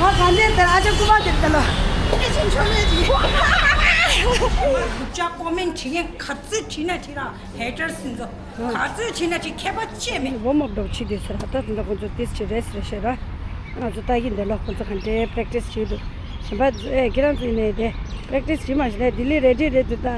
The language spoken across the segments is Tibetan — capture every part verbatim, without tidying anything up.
ཨ་ག་འདྲས་དེར་ཨ་ཅག་སྐུ་པར་དེར་དེ་ལ། ཨེ་ཅིན་ཆོ་མེད་ཅི། ལུག་ཅག་ཀོ་མེན་བྲིས་མཁན་ག་ཚོད་བྲིས་ན་བྲིས་ར་ཧེ་ཊར་སི་ཚོ། ག་ཚོད་བྲིས་ན་བྲིས་ཁྱད་པར་ཅི་མེད། ཝོམ་ཨབ་འདྲ་བོ་བྱེད་དུས་ཟེར་ཨ་ད་དེ་འདྲ་ཁོང་ཚོ་ཏིས་ཅི་རེས་རེ་བཤད་ར། ང་ཚོ་ལྟ་གི་འདི་ལ་ཁོང་ཚོ་ག་འདྲས་པྲེག་ཊིས་བྱེད་འདུག་གཞན་པ་ཚོ་ཨེ་ཁྱེད་རང་ཚོ་ཡིན་ནའི་དེ་པྲེག་ཊིས་བྱེད་མ་བྱེད་ན་ལྡི་ལི་རེ་ཌི་རེད་འདུག་ད།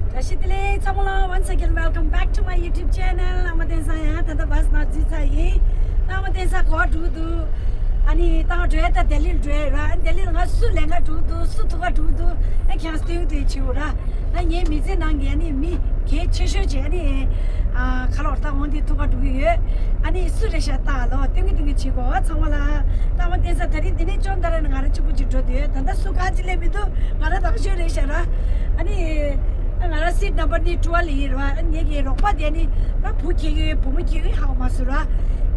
བཀྲ་ཤིས་བདེ་ལེགས་ཚང་མ་ལ། Once again, welcome back to my YouTube channel. ཨ་མ་བསྟན་ས་ཡང་ད་ལྟ་བཱ་སི་ནང་འཛུལ་ཚར་ཡིན། ཨ་མ་བསྟན་ས་གོ་འགྲོ་འདུག་ཨ་ནི་ད་འགྲོ་ཡ་ད་ལྡི་ལིར་འགྲོ་ཡ་ར། ལྡི་ལིར་ང་སུ་ལས་ང་འགྲོ་འདུག་སུ་ཐུག་ག་འགྲོ་འདུག་ཨ་ཁྱང་སྟོན་དུ་ཆིའུ་ར། ད་ངའི་མི་ཚེ་ནང་གི་ཨ་ནི་མི་གལ་ཆེ་ཤོས་ཅིག་ཨ་ནི་ཨ་ཁ་ལོར་ད་འོང་དེ་ཐུག་ག་འགྲོ་གི་ཡོད། ཨ་ནི་སུ་རེད་ཤག་ད་ལོ་སྟོན་གི་སྟོན་གི་བྱེད་གོ་ཚང་མ་ལ། ད་མ་བསྟན་ས་དེ་རིང་འདི་ནས་ཅོང་ད་ར་ནི་ང་ར་གཅིག་པུ་གཅིག་འགྲོ་དུས་ད་ལྟ་སུ་ག་ཅི་སླེབས་མི་འདུག་ང་ར་དང་ཤོད་རེད་ཤག་ར། ཨ་ནི་ང་ར་སིཊ་ནམ་བར་ནི་ཊུ་ཝེལ་ཡིན་ར། ཨ་ནི་ངེད་ཀྱི་རོགས་པ་དེ་ནི་ད་བུ་ཁྱེར་གི་ཡོད་བུ་མོ་ཁྱེར་གི་ཡོད་ཧ་གོ་མ་སོང་ར།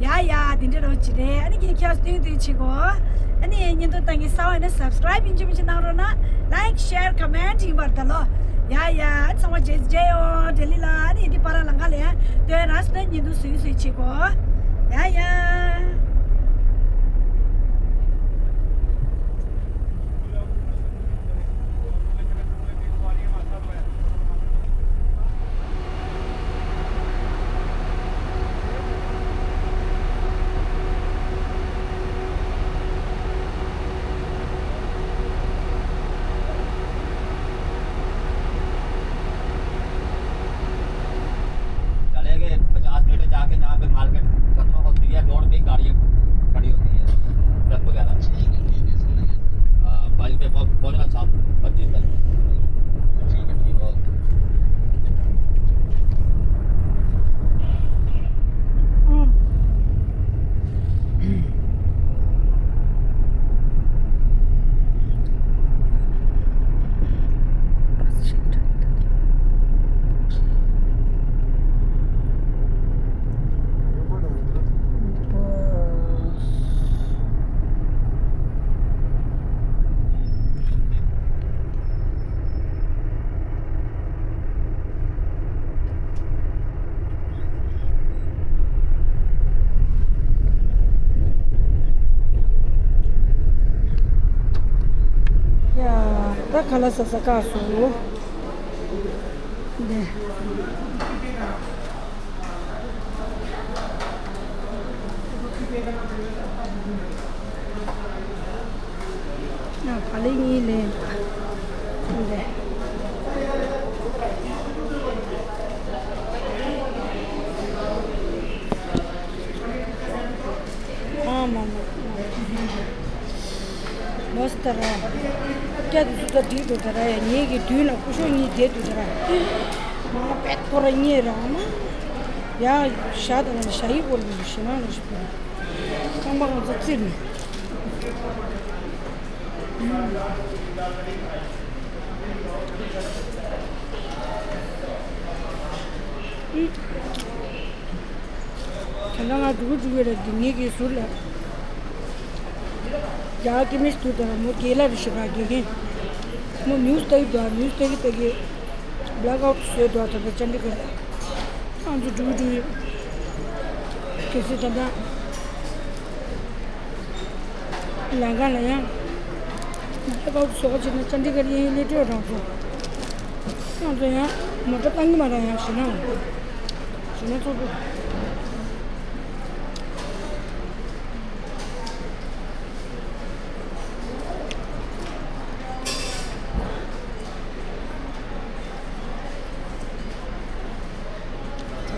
ཡ་ཡ་དེ་འདྲ་རོགས་ཅི་རེད། ཨ་ནི་ངས་ཁྱེད་སྟོན་སྟོན་བྱེད་གོ་ཨ་ནི་བརྙན་ཐུང་ལྟ་མཁན་གསར་པ་ཡིན་ན་སབ་སི་ཀ་རེབ་ཡིན་གཅིག་མིན་གཅིག་གནང་རོགས་གནང་། ལའིཀ་ཤེར་ཁོ་མེན་ཊི་ཡིན་པར་ད་ལོ། ཡ་ཡ་ཚང་མ་རྗེས་སུ་མཇལ་ཡོང་། ལྡི་ལི་ལ་ཨ་ནི་འདི་པ་ར་ལང་ཀ་ལ་ཡ་སྟོན་ར་སྟོན་བརྙན་ཐུང་བཟོས་བཟོས་བྱེད་གོ་ཡ་ཡ། चले गए पचास मीटर जाके, जहाँ पे मार्केट खत्म होती है, रोड पे ही गाड़ियाँ खड़ी होती है, ट्रक वगैरह। हाँ, वहीं पे पहुँच-, पहुँचना शाम पच्चीस तक। ठीक है, ठीक है। ཡ། ད་ཁ་ལག་ཟ་ས་བཀག་སོང་། འདི། ཡ། བག་ལེབ་གཉིས་ལེན། འདི། ཨ་མ་མ། མོས་ཏ་ར། སྐྱ་དེ་ཚོ་ད་འགྲིག་འདུག་ད་ར། ཡ་ངེད་ཀྱི་མདུན་ལ་སྐུ་ཞབས་གཉིས་བསྡད་འདུག་ད་ར། མ་པད་ཁོ་ར་གཉིས་ར་མ། ཡ་ཞྭ་དང་ཞྭ་ཡི་སྐོར་ལ་ཞེ་མ་ལ་ཞིག་པོ། རྐང་པ་ང་ཚོ་བཙིར་ནས། ད་ལྟ་ང་འགྲོ་གི་འགྲོ་གི་རེད་འདི་ངེད་ཀྱི་ཟུར་ལ། རྒྱ་གར་ཀེ་མིས་འདུག་དང་མོ་རྒན་ལགས་རེད་ཤག་རྒན་རྒན། མོ་ནིའུ་སི་ལྟ་གི་འདུག་ནིའུ་སི་ལྟ་གི་ལྟ་གི། བྷི་ལེག་ཨའུཊ་བཟོས་འདུག་ད་ལྟ་ཅན་ཌི་གྷར། ང་ཚོ་འགྲོ་གི་འགྲོ་གི། གལ་སྲིད་ད་ལྟ། ལམ་ཁ་ལ་ཡང་། ལམ་ཁ་བཟོ་བ་བྱས་ན་ཅན་ཌི་གྷར་གཡས་གཡོན་སླེབས་འགྲོ་རང་ཚོ། ང་ཚོ་ཡང་མོ་ཊ་བཏང་གི་མ་རེད། ཡང་ཞེད་སྣང་། ཞེད་སྣང་ཚོགས་འདུག་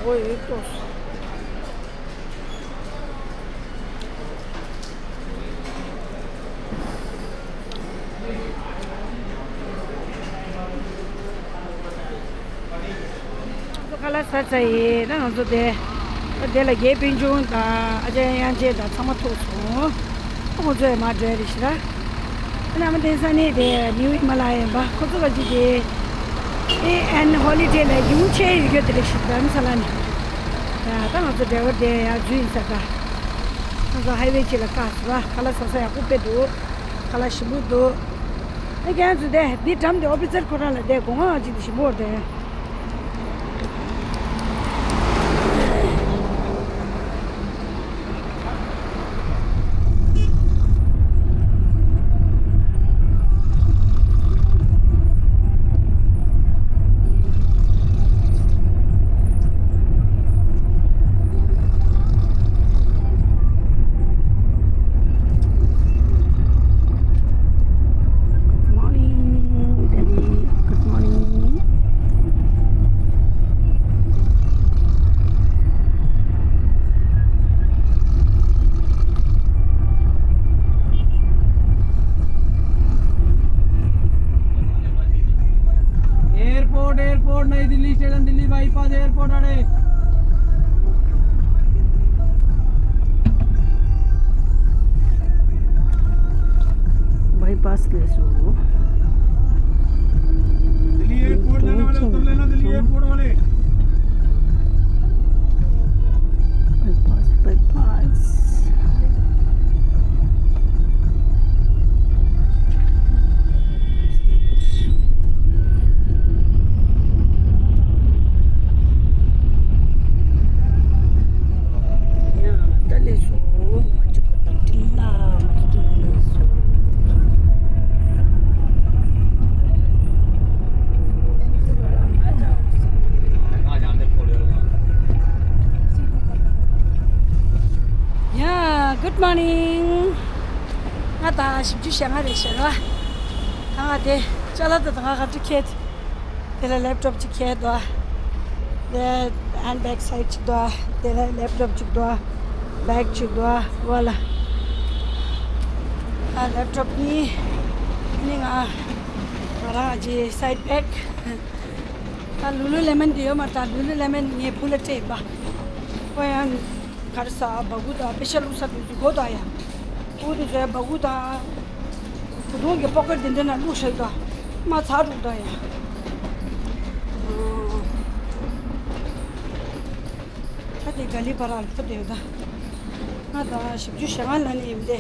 གྲོད་ཁོག་ཡོད་ཏོ། ཁ་ལག་ཟ་ཚར་ཡིན་ན་ང་ཚོ་དེ། དེ་ལ་རྒན་སྤུན་ཆུང་དང་ཨ་ཅག་དབྱངས་ཅན་དང་ཚང་མ་ཐུག་སོང་། ཁོ་ཚོ་ཡང་མར་འགྲོ་ཡ་རེད་ཤག་ར། ཨ་ནི་ཨ་མ་བསྟན་ས་ནས་དེ་ནིའུ་ཧི་མ་ལ་ཡ་ཡིན་པ། ཁོ་ཚོ་ག་ཅིག་དེ། ཨེ་ཨེན་ཧོ་ལི་ཌེ་ལ་ཡུལ་ཆེ་ཡོད་རྒྱུ་དེ་རེད་ཤག་རྡ་རམ་ས་ལ་ནས། ཡ་ད་ང་ཚོ་ཌ་རའི་ཝར་དེ་ཡར་འཛུལ་ཡིན་ས་ད། ང་ཚོ་ཧའི་ཝེ་གཅིག་ལ་བཀག་སོང་ར། ཁ་ལག་ཟ་ས་ཡག་པོ་དཔེ་འདུག་ཁ་ལག་ཞིམ་པོ་འདུག་ཨ་ཁྱེད་ཚོ་དེ་འདི་འགྲམ་དེ་ཨོ་ཕི་ཙར་ཁོ་རང་ལ་དེ་སྒོ་ང་གཅིག་དེ་ཞིམ་པོ་རེད། Good morning. ང་ད་ཞིབ་འཇུག་བྱེད་ང་རེད་ཤག་ར། ད་ང་དེ་ཅ་ལག་དེ་ད་ང་ག་འདྲ་ཁྱེར། དེ་ལ་ལེབ་ཊོབ་ཅིག་ཁྱེར་འདུག་དེ་ཧེན་ཌི་བེག་སའིཌ་ཅིག་འདུག་དེ་ལ་ལེབ་ཊོབ་ཅིག་འདུག་བེག་ཅིག་འདུག་ཝ་ལ། ཨ་ལེབ་ཊོབ་གཉིས། ཨ་ནི་ང་ང་རང་ཨ་ཅེ་སའིཌ་བེག་ད་ལུ་ལུ་ལེ་མོན་དེ་ཡོད་མ་རེད། ད་ལུ་ལུ་ལེ་མོན་ངའི་བུ་ལ་སྤྲད་ཡིན་པ། ཁོ་ཡང་ག་རེ་ཟ་སྦ་ཁུག་དང་པེ་ཤ་བླུགས་ས་དེ་ཚོ་དགོས་ད་ཡ། ཨུ་དེ་ཚོ་ཡ་སྦ་ཁུག་དང་། བུ་ཐུང་གི་པོ་ཀེཊ་དེ་འདྲ་ན་བླུགས་ཤག་ད། མ་ཚ་རུག་ད་ཡ། ད་དེ་ག་ལི་བ་ར་ལ་ཐུབ་དེ་ཡོད་ད། ང་ད་ཞིབ་འཇུག་བྱེད་ང་ལ་ནི་ཡིན་དེ།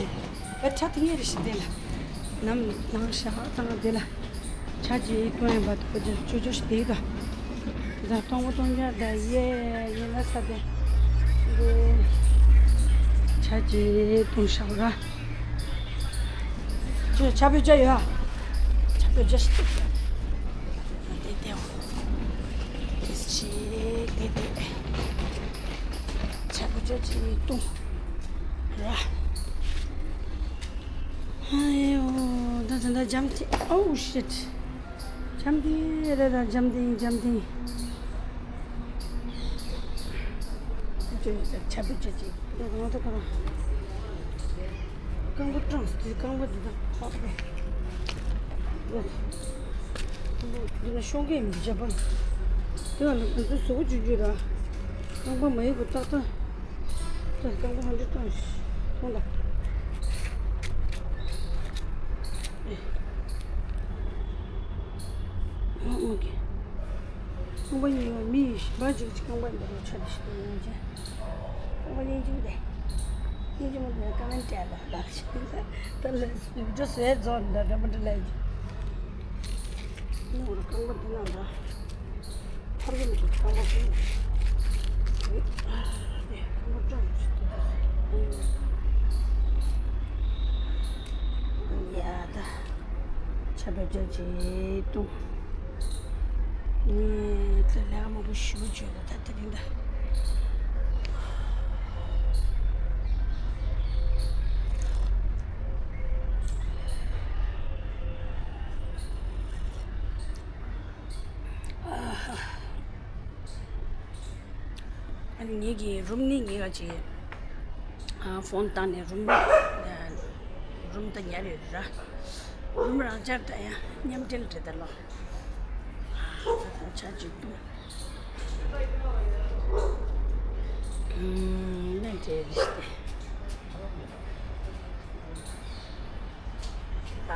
བས་ཁྲ་ཐིང་ངེ་རེ་ཞིག་དེ་ལ། ནམ་ནང་ཤ་ཁ་དང་དེ་ལ། ཆ་ཅི་ཏོང་ཡིན་པ་དོ་ཅི་ཅུ་ཅུ་ཞིག་དེ་ད། ད་སྟོང་པ་སྟོང་རྒྱ་ད་ཡེ་ཡེ་ལ་ས་དེ། དེ། ཆ་ཅི་ཏོང་ཤ་ར། ཅི་ཆ་བོད་ཇ་ཡོད་ཨ། ཆ་བོད་ཇ་ཞིག་དེ། དེ་དེ་འོ། དེ་ཅི་དེ་དེ། ཆ་བོད་ཇ་ཅི་ཏོང་། ར། ཨ་ཡོ། ད་ད་ད་འཇམ་ཐིང་། Oh shit. འཇམ་ཐིང་རེད་ད། འཇམ་ཐིང་འཇམ་ཐིང་། ཆ་བོད་ཇ་ཅིག་ད་གང་ད་གང་། རྐང་པ་སྐྲངས་དེ། རྐང་པ་འདི་དང་ཁ་པ། འདི་ན་ཤོང་གི་མི་བྱ་བ། དེ་ང་ལ་ང་ཚོ་གཟུགས་པོ་བཅུ་བཅུ་ར། རྐང་པ་མ་ཡིན་པ་ཏག་ཏག་ད་རྐང་པ་ཧ་འདྲ་སྐྲངས་ཤག་མཐོང་ད། ཨེ། ཨ་ཨོ་ཁེ། རྐང་པ་ཉིན་ཡོང་མི་ཞིག་པ་ཅིག་ཅིག་རྐང་པ་ཡིན་པ་རོ་ཆ་དེ་ཞིག་ཏུ་ཡོང་ཅན། རྐང་པ་སྙིང་རྗེ་མོ་དེ། སྙིང་རྗེ་མོ་དེ་ཀ་མེན་སྤྲད་ལ་ལ་ཞིག་ད་ལ་སུ་འགྲོ་སུའི་རྫོགས་འདྲ་འདྲ་མི་འདྲ་ལ་ཡིན། ནོར་རྐང་པ་འདི་ན་འདྲ། ཐར་གི་མི་འདུག་རྐང་པ་ཕུང་། ཨེ། རྐང་པ་སྐྲངས་ཅིག་ཏུ། ཡ་ད། ཆ་བོད་ཇ་ཅིག་ཏོང་། ངས་ད་ལས་ཀ་མང་པོ་ཞེ་པོ་བྱས་ད་ད་དེ་རིང་ད། ཨ་ཧ། ཨ་ནི་ངེད་ཀྱི་རུམ་ནི་ངེད་ཀ་ཅིག་ཨ། ཕོན་བཏང་ནས་རུམ། ཨ། རུམ་ད་ཉར་ཡོད་ར། རུམ་རང་འཇགས་ད་ཡང་མཉམ་འབྲེལ་རེད་ད་ལོ། ཨ། ད་ཆ་ཅིག་ཏུ། ཨུམ། ནས་འབྲེལ་རེད་དེ། ད།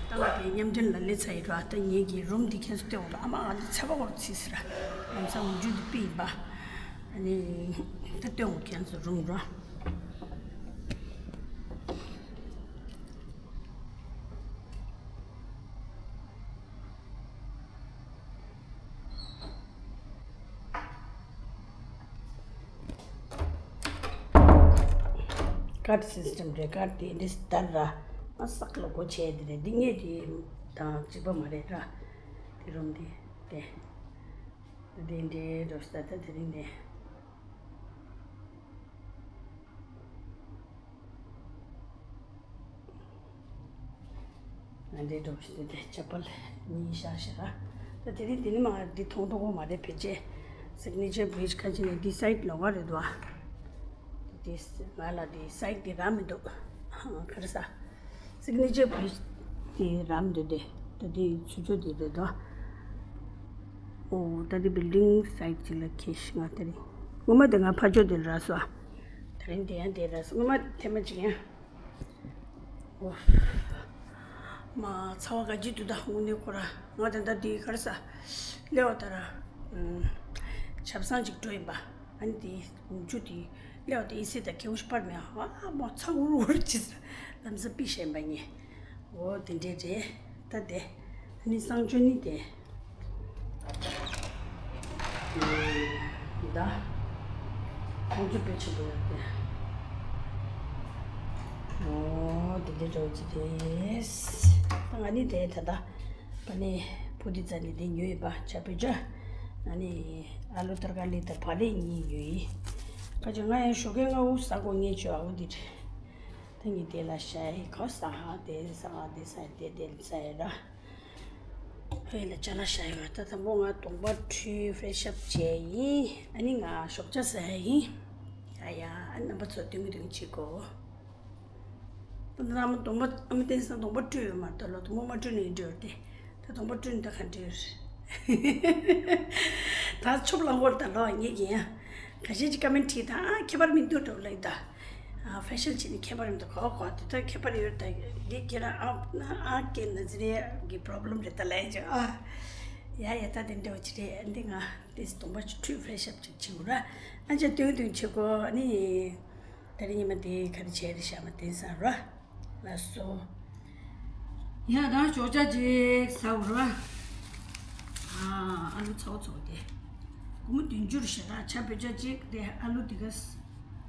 ད་ང་དེ་མཉམ་འབྲེལ་ལ་སླེབས་ཚར་ཡིན་ར། ད་ངེད་ཀྱི་རུམ་འདི་ཁྱེད་ཚོ་སྟོན་འོང་། ཨ་མ་ང་འདི་ཚ་བ་འོར་ཚིག་ཟེར། ལམ་སང་འུ་ཅུ་འདི་པི་ཡིན་པ། ཨ་ནི། ད་སྟོན་འོང་ཁྱེད་ཚོ་རུམ་ར། ཀཊ་སིས་ཊམ་རེད། ཀཊ་དེ་འདྲས་ལྟར་ར། ཨ་སག་ལ་སྒོ་ཕྱེ་དེ་རེད། འདི་ངས་དེ་དང་གཅིག་པ་མ་རེད་ར། དེ་རུམ་དེ་དེ། དེ་འདྲས་འགྲོ་ས་ད་དེ་རིང་དེ། ང་འདྲའི་འགྲོ་བཞིན་དེ་ཆ་པལ་གཉིས་བཞག་ཤག་ར། ད་དེ་རིང་དེ་ནི་མ་འདི་མཐོང་མཐོང་གོ་མ་རེད། ཕལ་ཆེར་སིག་ནེ་ཅར་བི་ལེ་ཇི་ཁ་ཅིག་ནས་འདི་སའིཌ་ལོགས་ཀ་རེད་འདུག་ཨ། དེ་ང་ལ་དེ་སའིཌ་དེ་རག་མི་འདུག་ག་རེ་ཟ། སིག་ནེ་ཅར་བི་ལེ་ཇི་དེ་རག་མི་འདུག་དེ་ད་དེ་ཆུ་ཚོད་དེ་རེད་འདུག་ཨ། ཨོ་ད་དེ་བིལ་ཌིང་སའིཌ་ཅིག་ལ་ཁེལ་ཤག་ང་དེ་རིང་སྔོན་མ་དེ་ང་ཕར་ཕྱོགས་དེ་ལ་རག་སོང་ཨ། དེ་རིང་དེ་ཡང་དེ་རག་སོང་། སྔོན་མ་ཐེངས་མ་གཅིག་ཡང་། ཨོ། མ་ཚ་བ་ག་ཅི་འདུག་ད་དངོས་གནས་ཁོ་ར། ང་ད་ལྟ་འདི་ག་རེ་ཟ། སླེབས་པ་ད་ར། ཨུམ། ཆབ་གསང་ཅིག་འགྲོ་ཡིན་པ། ཨ་ནི་དེ་འུ་ཅུ་དེ་སླེབས་པ་དེ་ཨེ་སི་དང་ཁེའུ་ཤི་པར་མེད་ཨ། མ་ཚ་འུར་འུར་ཅི་ཟ། ལམ་སང་པི་ཤེས་པ་ཉེ། འོ་དེ་འདྲས་རེད། ད་དེ། ཨ་ནི་གསང་སྤྱོད་ནི་དེ། ད། གསང་སྤྱོད་དཔེ་ཆེན་པོ་ཡོད་དེ། འོ་དེ་འདྲས་འདྲ་བོ་ཅིག་རེད། ད་ང་ནི་དེ་ད་ལྟ་ཕ་ནི་བུ་དེ་རྩ་ནི་དེ་ཉོས་ཡོད་པ་ཆ་བོད་ཇ། ཨ་ནི་ཨ་ལུ་ཏར་ཀ་ལི་དང་བག་ལེབ་གཉིས་ཉོས་ཡིན། ཁ་ཅིག་ང་ཡང་ཞོགས་ཀས་སྔ་པོ་ཟ་དགོས་ངེས་བྱུང་ཨ་འོ་འདི་རེད། ད་ངས་དེ་ལ་ཤ་ཡི་ཁ་ཟ་ཧ་དེ་ཟ་ཧ་དེ་ཟ་དེ་དེ་ཟ་ཡི་ར། ཧོས་ལ་ཅ་ལག་ཤ་ཡི་བ་ད་དང་པོ་ང་གདོང་པ་འཁྲུད་ཕེ་རེ་ཤི་ཨབ་བྱས་ཡིན། ཨ་ནི་ང་ཞོགས་ཇ་ཟ་ཡི་ཡིན། ཡ་ཡ་ཨ་རྣམ་པ་ཚོ་སྟོན་གི་སྟོན་གི་བྱེད་དགོས། ད་ལྟ་ཨ་མ་གདོང་པ་ཨ་མ་བསྟན་སང་གདོང་པ་བཀྲུས་ཡོད་མ་རེད་ད་ལོ། གདོང་པ་མ་བཀྲུས་ནས་འགྲོ་ཡོད་དེ། ད་གདོང་པ་བཀྲུས་ནས་ད་ག་འདྲ་ཡོད་རེད། ད་ཆོབ་ལང་གོར་ད་ལོ་ངེད་ཀྱི་ཡང་། ཁ་ཤས་ཀྱི་ཀ་མེན་ཊི་བྲིས་ད་ཨ་ཁྱད་པར་མི་འདུག་འགྲོ་ལེགས་ད། ཨ་ཕེ་ཤལ་བྱས་ནས་ཁྱད་པར་མི་འདུག་གོ་གོ་དེ་ད་ཁྱད་པར་ཡོད་ད་འདི་ཁྱེད་རང་ཨ་ཨ་ཀེ་ན་ཛི་རེ་གི་པོ་རོབ་ལེམ་རེད་ད་ལན་ཅིག་ཨ། ཡ་ཡ་ད་དེ་འདྲ་བ་ཅི་རེད་འདི་ང་དེ་གདོང་པ་ཆུ་འཁྲུད་ཕེ་རེ་ཤི་ཨབ་ཅིག་བྱེད་དགོས་ར། ཨ་ཅག་སྟོན་སྟོན་བྱེད་དགོས་ཨ་ནི། ད་རེས་ཉི་མ་དེ་ག་རེ་བྱས་རེད་ཤག་མ་བསྟན་སང་ར། ལགས་སོ། ཡ་ད་ཞོགས་ཇ་ཅིག་ཟ་འོ་ར། ཨ་ཨ་ལུ་ཚ་བོ་ཚ་བོ་དེ། སྒོར་མོ་བདུན་ཅུ་རེད་ཤག་ད་ཆ་བོད་ཇ་ཅིག་དེ་ཨ་ལུ་དེ་ག་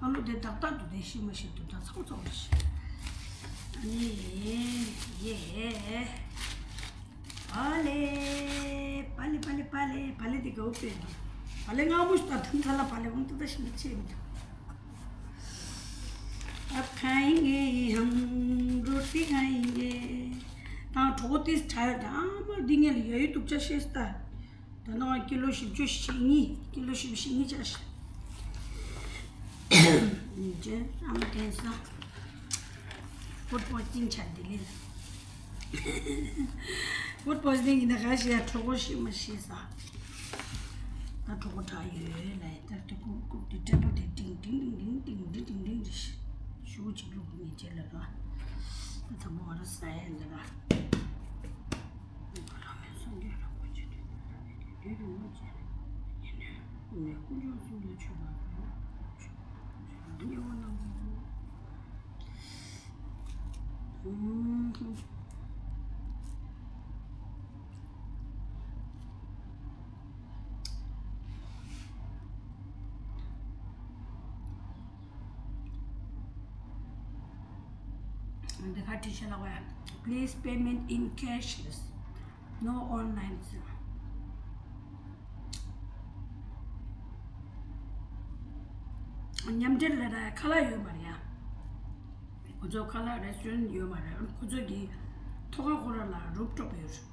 ཨ་ལུ་དེ་ཏག་ཏག་འདུག་དེ་ཤི་མ་ཤི་འདུག་ད་ཚ་བོ་ཚ་བོ་རེད་ཤག་ཨ་ནི་ཡེ། བ་ལེ། བ་ལེ་བ་ལེ་བ་ལེ་བ་ལེ་དེ་གའུ་པེ། བ་ལེ་སྔ་མོ་ཞིག་ད་ཐུང་ཐ་ལ་བ་ལེ་འོང་ཏུ་ད་ཞིག་ཆེ་མི་འདུག་ཨབ་ཁ་ཡིན་ངེ་ཡི་ཧམ་རོ་ཏི་ཁ་ཡིན་ངེ། དང་གྲོགས་པོ་ཏིས་ཆ་ཡོད་དང་ཨ་མ་འདི་ངེད་ལ་ཡ་ཡུ་ཏུབ་ཆ་ཤེས་ད། ད་ནང་ཀི་ལོ་བཞི་བཅུ་ཞེ་གཉིས་ཀི་ལོ་བཞི་བཅུ་ཞེ་གཉིས་ཆ་ཤེས། ཡིན་ཅེ་ཨ་མ་ཏན་ས། ཕུཌ་པོ་ཡིས་ཊིང་ཆ་འདི་ལས། ཕུཌ་པོ་ཡིས་ཊིང་ཡིན་ན་ག་ཤེས་ཡ་གྲོགས་པོ་ཤི་མ་ཤེས་ས། ད་གྲོགས་པོ་དྲག་ཡོད་ལ་ཡི་ད་དེ་ཀུ་ཀུ་དེ་ཏྲེ་པོ་དེ་ཏིང་ཏིང་ཏིང་ཏིང་ཏིང་ཏིང་ཏིང་ཏིང་ཞུ་ཅིག་ལུག་ཉེ་ཅེ་ལ་ར། ད་དང་པོ་ང་ར་ས་ཡ་ལ་ར། འདི་ག་བྲིས་ཤག་ལབ་ན། Please payment in cash, no online. མཉམ་འབྲེལ་ལ་ར་ཁ་ལག་ཡོད་མ་རེད་ཡ། ཁོ་ཚོ་ཁ་ལག་རེ་སི་ཊོ་རན་ཊི་ཡོད་མ་རེད། ཁོ་ཚོ་གི་ཐོག་ཁ་ཁོ་ར་ལ་རུབ་ཊོབ་ཡོད་རེད།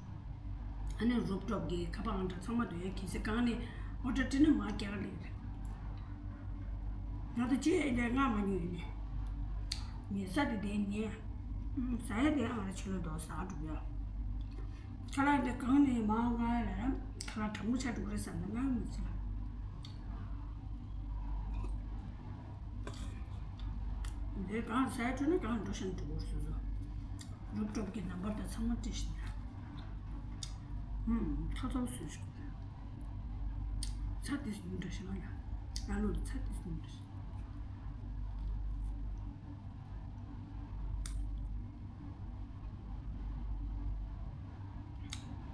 ཨ་ནི་རུབ་ཊོབ་གི་ཁ་པར་ཨང་གྲངས་ཚང་མ་འདུག་ཡ། གལ་སྲིད་གང་ནས་ཨོ་ཌར་བྲིས་ན་མར་རྒྱག་ལེ་རེད། ང་ད་ཅི་ཨེ་འདྲ་ང་མ་ཉོས་ཡིན་ནས། ཉོས་ས་དེ་དེ་ཉོས། ཟ་ཡ་དེ་ཨང་ར་ཆུ་ལ་དོ་ཟ་འགྲོ་ཡ། ཁ་ལག་འདི་གང་ནས་མར་མངགས་ཡ་ལ་ཁ་ལག་དྲང་པོ་ཆགས་འགྲོ་རེད་བསམ་ན་ང་མི་ཚེ་ལ། འདི་གང་ཟ་ཡ་འགྲོ་ན་གང་འགྲོ་ཤང་འགྲོ་དགོས་སོ་སོ། རུབ་ཊོབ་ཀྱི་ནམ་བར་དང་ཚང་མ་བྲིས་ཤིང་། ཧུམ་ཐོ་ཐོ་བཟོས་ཤིང་། ཚ་དེ་སུ་འདྲ་ཤང་ལ། ཨ་ལོ་ཚ་དེ་སུ་འདྲ་ཤང་།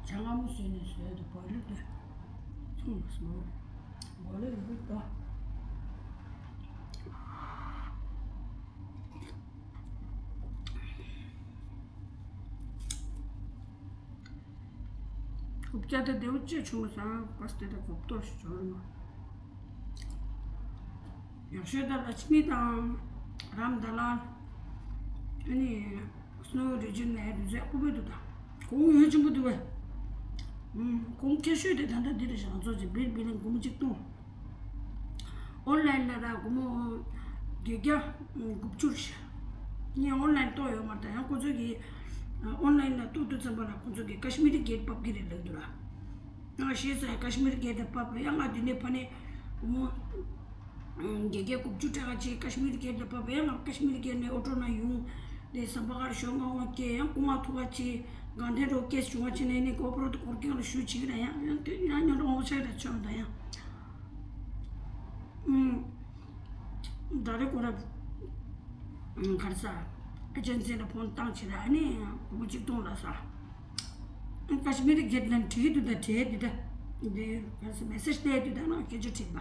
ཇ་མངར་མོ་བཟོས་ནས་བཟོས་འདུག་བོ་ལི་དེ། ཚོང་མ་སོང་། བོ་ལི་ཡོད་དོ། རྐུབ་བཀྱག་དེ་བདེ་བོ་ཅིག་བྱུང་སོང་། པ་སི་ཏེ་དང་གོབ་ཏོ་ཞིག་འབྱོར་མ། ཡག་ཤོས་ད་ལ་ཆི་མི་དང་རམ་ད་ལ་ཨ་ནི་སི་ནོ་རི་ཇན་ལ་ཡ་དུས་ཚོད་ཡག་པོ་འདུག་ད་གོང་ཡོད་ཆེན་པོ་འདུག་བས། ཨུམ་གོང་ཁེ་ཤོས་དེ་ད་ལྟ་འདི་རེད་ཤག་ང་ཚོ་ཅིག་བིར་བི་ལིང་སྒོར་མོ་གཅིག་སྟོང་། ཨོན་ལན་ལ་ར་སྒོར་མོ་བརྒྱད་བརྒྱ་དགུ་བཅུ་རེད་ཤག་ངས་ཨོན་ལན་གཏོང་ཡོད་མ་རེད་ད། ཡང་ཁོ་ཚོ་གིས་ཨོན་ལན་ལ་གཏོང་དུས་ཙམ་པ་ལ་ཁོ་ཚོ་གིས་ཀ་ཤི་མི་རི་གེ་ཊི་ཕབ་ཀྱི་རེད་ལབ་འདུག་ར། ང་ཤེས་ས་ཀ་ཤི་མིར་གེ་ཊི་ཕབ་ཡང་ང་དུས་ནས་ཕ་ནས་སྒོར་མོ་བརྒྱད་བརྒྱ་དགུ་བཅུ་སྤྲད་ག་ཅིག་ཀ་ཤི་མིར་གེ་ཊི་ཕབ་ཡང་ང་ཀ་ཤི་མིར་གེ་ཊི་ནས་ཨོ་ཊོ་ན་ཡོང་དེ་ཟམ་པ་ཁར་ཞོགས་ང་འོང་སྐད་ཡང་སྐུ་ངལ་ཐུག་ག་ཅིག་དགའ་ལྡན་རོ་ཀེས་བྱུང་བ་ཅིག་ནས་ནི་གོ་པོ་རོ་དེ་སྐོར་སྐྱོད་ལ་ཞུ་ཅིག་ར་ཡང་ཡང་དེ་ཡང་ཉོ་རོགས་ཆག་ར་ཆོག་ད་ཡང་ད་རེ་ཁོ་ར་གར་ས་ཨེ་ཇེན་སི་ལ་ཕོན་བཏང་ཅིག་ར་ནི་སྒོར་མོ་གཅིག་སྟོང་ལ་ས། ཀ་ཤི་མིར་གེ་ཊི་ལ་བྲིས་འདུག་ད་བྲིས་འདུག་ད། འདི་ག་ས་མེ་སེ་ཇི་སླེབས་འདུག་ད་ནང་སྐད་ཆ་དྲིས་པ།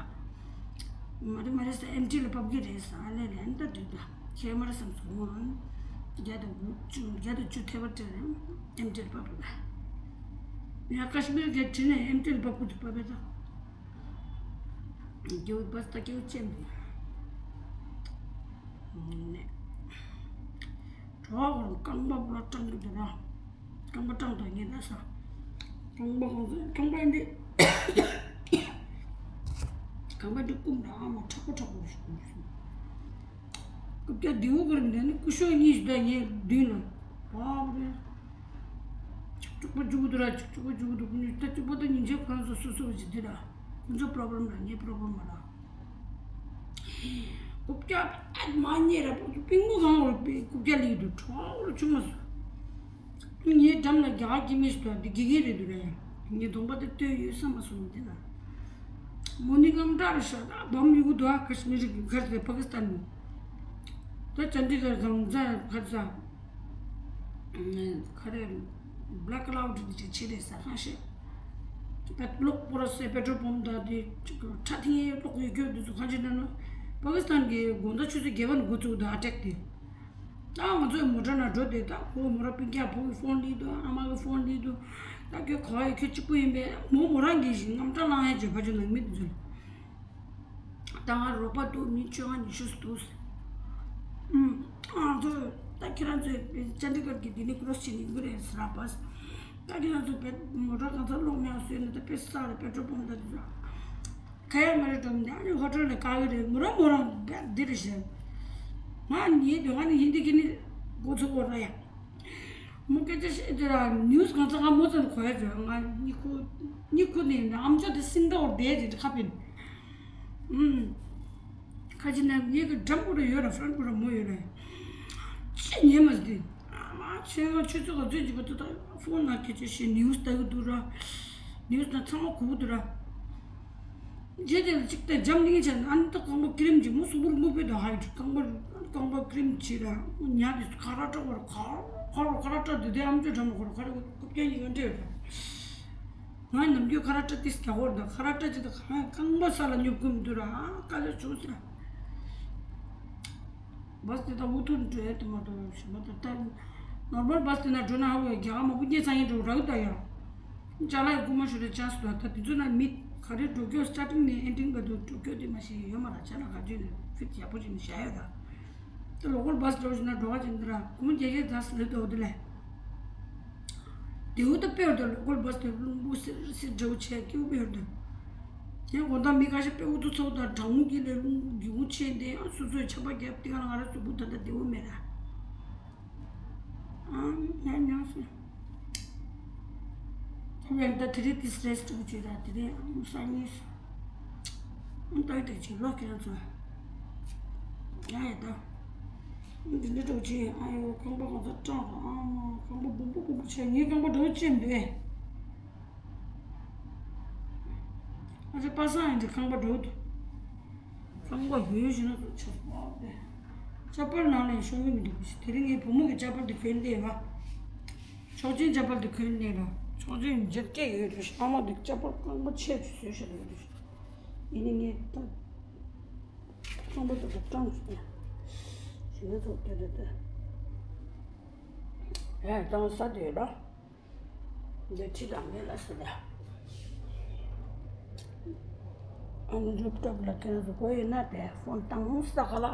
མ་རེད་མ་རེད་ས་ཨེམ་ཊི་ལ་ཕབ་ཀྱི་རེད་ས་ཨ་ལས་ལན་ད་འདུག་ད་ཁྱེད་མ་རེད་བསམ་སོང་ངོ་། བརྒྱ་དང་དགུ་བཅུ་བརྒྱ་དང་བཅུ་ཐེ་བ་སྤྲད་རེད་ཨེམ་ཊི་ལ་ཕབ་པ། ཡང་ཀ་ཤི་མིར་གེ་ཊི་བྲིས་ནས་ཨེམ་ཊི་ལ་ཕབ་དགོས་འདུག་ཕབ་པས་ད། རྒྱུ་པ་སྟ་སྐྱེའུ་ཅན་འདུག་ནས། གྲོགས་ཁོང་རྐང་པ་པོ་ལ་སྐྲངས་ཀྱི་འདུག་ར། རྐང་པ་སྐྲངས་དང་ངས་ལ་ས། རྐང་པ་གང་ཚོད་རྐང་པ་འདི། རྐང་པ་འདི་བསྐུམ་ར་ཨ་མ་མཁྲེགས་པོ་མཁྲེགས་པོ་ཞིག་བསྐུམ་སོང་། རྐུབ་བཀྱག་ལྡེའུ་དཀར་འདི་ནི་སྐུ་ཞབས་གཉིས་ཤིག་ད་ངས་མདུན་ལ། བབ་རེད། གཅིག་པ་འཇུག་འདུག་ར་གཅིག་པ་འཇུག་འདུག་ཁོ་གཉིས་ད་གཅིག་པ་ད་ཉིན་བྱེད་ཁོ་རང་ཚོ་སོ་སོ་བ་ཞིག་འདི་ར། ཁོ་ཚོ་པྲོབ་ལེམ་ར་ངའི་པྲོབ་ལེམ་མ་ར། རྐུབ་བཀྱག་ཨ་མ་གཉིས་ར་པིང་པོ་གང་བར་རྐུབ་བཀྱག་ལིག་འདུག་གྲོགས་ར་ཆུང་མ་སོང་། ངའི་འགྲམ་ལ་རྒྱ་གར་སྐྱེ་དམན་ཞིག་འདུག་འདི་དགེ་རྒན་རེད་འདུག་ར་ཡ། ངའི་གདོང་པ་དེ་ལྟོས་ཡོད་ས་མ་སོང་འདི་ལ། མོ་ནི་རྔམ་དྲག་རེད་ཤག་ད་བམ་ཡོད་གི་འདུག་ཨ་ཀ་ཤི་མིར་གི་གར་དེ་པ་ཀི་སི་ཐན་མོ། ད་ཅན་ཌི་གར་དང་ཛ་གར་ས། ཁ་རེ་བྷ་ལེག་ཀ་ལའུ་ཌི་འདི་ཅིག་ཆེ་རེད་ས་ཁ་ཤས། པེ་གློག་པོ་ར་སེ་པེ་ཊོལ་པམ་ད་དེ་ཁྲ་ཐིང་ཡེ་གློག་ཡོད་རྒྱུ་འདི་ཚོ་གང་ཅི་ན་ན། པ་ཀི་སི་ཐན་གི་དགོང་དག་ཆུ་ཚོད་བརྒྱད་པ་ནས་འགོ་བཙུགས་འདུག་ཨ་ཊེག་དེ། ད་ང་ཚོའི་མོ་ཊ་ནང་འགྲོ་དེ་ད་ཁོ་མོ་རང་སྤུན་ཀྱག་བུ་གི་ཕོན་ལི་འདུག་ཨ་མ་གི་ཕོན་ལི་འདུག་ད་ཁྱོད་ག་བ་ཡོད་ཁྱོད་གཅིག་པུ་ཡིན་པས་མོ་མོ་རང་གི་ཞིག་རྔམ་སྐྲག་ལངས་ཡ་བརྗོད་པ་ཅིག་ནང་མི་འདི་ཚོ་ལ། ད་ང་རོགས་པ་འདུག་མི་བཅོ་ལྔ་ཉི་ཤུ་འདུག་ཨུམ། ང་ཚོ་ད་ཁྱེད་རང་ཚོས་ཅན་ཌི་གར་གི་དེ་ནི་ཀྲོ་སི་བྱེད་ནི་ཡོད་རེད་ཟེར་ར་བས། ད་ཁྱེད་རང་ཚོ་བེད་མོ་ཊ་གང་ཚ་ལོག་མེད་བཟོས་ནས་ད་པེ་ས་རེད་པེ་ཊོལ་པམ་ད་དེ་ཚོ། ཁ་ཡ་མ་རེད་འགྲོ་མི་འདུག་ཨ་ནི་ཧོ་ཊེལ་ནས་ཁ་གི་རེད་མོ་རང་མོ་རང་བེད་འདི་རེད་ཞེས། ང་ངའི་སྡོད་ཁང་ནི་ཡིན་འདི་གི་ནི་འགོ་ཚུགས་འོ་ར་ཡ། མོ་སྐད་ཆ་བཤད་དེ་ར་ནིའུ་སི་གང་ཚ་ང་མོ་ཚོ་ནས་གོ་ཡ་བྱོས་ང་གཉིད་ཁུག་གཉིད་ཁུག་ནས་ཨམ་ཅོག་དེ་སིང་ད་འོར་བསྡད་ཅིག་ཁ་ཕན། ཨུམ། ཁ་ཅིག་ན་ངེད་ཀྱི་འགྲམ་ཁུ་ར་ཡོད་ར་ཧྥ་རན་ཁུ་ར་མོ་ཡོད་ར། ཅི་ཉན་མ་ཟི། ཨ་མ་ཆེན་ང་ཆུ་ཚོད་ག་ཚོད་ཅིག་བ་ཏུ་ད་ཕོན་ན་སྐད་ཆ་བཤད་ནིའུ་སི་ལྟ་གི་འདུག་ར། ནིའུ་སི་ན་ཚང་མ་གོ་གི་འདུག་ར། རྗེས་དེ་ལ་གཅིག་ལྟ་འཇམ་གླིང་བྱས་ན་ཨ་ནི་ད་རྐང་པ་ཀི་རིམ་གྱི་མོ་གཟུགས་པོར་སྨུག་པའི་དང་ཧ་ཡོད་རྐང་པ་རྐང་པ་ཀི་རིམ་བྱས་ར་ཉལ་དེ་ཁ་ར་ཏྲ་བར་ཁ་ཁ་ར་ཁ་ར་ཏྲ་དུ་དེ་ཨམ་ཅོག་འགྲམ་ཁོ་ར་ཁ་ར་ཁུག་རྐྱང་ཡིན་འདྲ་ཡོད་ར། ང་ནམ་རྒྱུན་ཁ་ར་ཏྲ་ཏིས་རྒྱག་གོ་ར་ད་ཁ་ར་ཏྲ་ཅི་ད་ཁ་རྐང་པ་ས་ལ་སྙོབ་གི་མི་འདུག་ར་ཨ་དཀའ་ལས་བྱུང་ཟེར། བས་དེ་དག་འུ་ཐུག་འགྲོ་ཡ་དེ་མ་གཏོགས་ཞིག་མ་གཏོགས་ད། ནོར་མལ་བས་དེ་ན་འགྲོ་ན་ཧ་གོ་ཡ་རྒྱ་གར་མང་པོ་སྐྱེས་ཚར་ཡིན་འགྲོ་རག་ད་ཡ། ཅ་ལག་ཡི་རྐུ་མ་ཤོར་རེ་ཆགས་སོང་ད་དེ་ཚོ་ན་མི་ག་རེ་འགྲོ་སྐྱོད་སི་ཊར་ཊིང་ནས་ཨེན་ཌིང་བར་དུ་འགྲོ་སྐྱོད་དེ་མ་ཤེས་ཡོད་མ་ར་ཅ་ལག་ག་དུས་ནས་ཕིཊ་ཡག་པོ་ཅིག་ནས་བཞག་ཡོད་ར། དེ་ལོ་ཀལ་བས་འགྲོ་བཞིན་ན་འགྲོ་བ་ཅིག་འདི་ར་སྒོར་མོ་བརྒྱད་བརྒྱ་ཙམ་སླེབས་འདུག་དེ་ལས། དེའུ་ད་དཔེར་ན་ལོ་ཀལ་བས་དེ་རླུང་བུ་སིར་སིར་འདྲ་བོ་བྱས་སྐྱིད་པོ་དཔེར་ན། ཡང་དགོང་དག་མི་ཁ་ཤས་དཔེ་འུ་ཐུག་ཚོགས་དང་གྲང་མོ་གི་ལས་རླུང་བུ་རྒྱུན་ཆད་དེ་ཡང་སོ་སོའི་ཆམ་པ་བརྒྱབ་དེ་ག་ང་ར་གཟུགས་པོ་ད་ལྟ་བདེ་བོ་མེད་ར། ཨང་ཉག་ཉག་སོང་། ད་ཡང་ད་དེ་རིང་ཏིས་རེ་སི་ཊི་བྱོས་ར་དེ་རིང་ཨང་སང་ཉིན་སོང་། ཨང་ད་དེ་ཅིག་ལོག་ཁྱེད་རང་ཚོ། ཡ་ཡ་ད། འདི་འདྲ་འགྲོ་ཅི་ཨ་ཡོ་རྐང་པ་གང་ཚ་སྐྲངས་དང་ཨ་མ་རྐང་པ་སྦོམ་པོ་སྦོམ་པོ་ཆགས་ངའི་རྐང་པ་འགྲོ་ཅི་འདུག་ཨེ། ཨ་ཅེ་པ་སངས་ཡིན་འདི་རྐང་པ་འགྲོ་འདུག་རྐང་པ་ཡོད་བཞིན་ན་ཚོ་ཆགས་པ་དེ། ཅ་པལ་ནང་ལ་ཡང་ཤོང་གི་མི་འདུག་དེ་རིང་ངའི་བུ་མོ་གི་ཅ་པལ་འདི་གྱོན་བསྡད་པ། ཆོག་མཆན་ཅ་པལ་འདི་གྱོན་བསྡད་པ། ཆོག་མཆན་འཇིགས་སྐད་ཡོད་དུ་ཤ་མ་འདུག་ཅ་པལ་རྐང་པ་ཆད་བཟོས་བཞག་ཡོད་དུ། ཡིན་ནི་ངས་ད། རྐང་པ་ད་ད་སྐྲངས་སོང་། ཞེ་ན་ཚོགས་སྐྱོ་དེ་ད། ཡ་ཡ་ད་ང་ཟ་དུས་ལ། འདི་ཁྲིད་དང་མེད་ལ་ཟེར་ད། ཨ་ནི་རུབ་ཊོབ་ལ་ཁྱེད་རང་ཚོ་དགོས་ཡོད་ན་དེ་ཕོན་བཏང་ས་ག་ལ།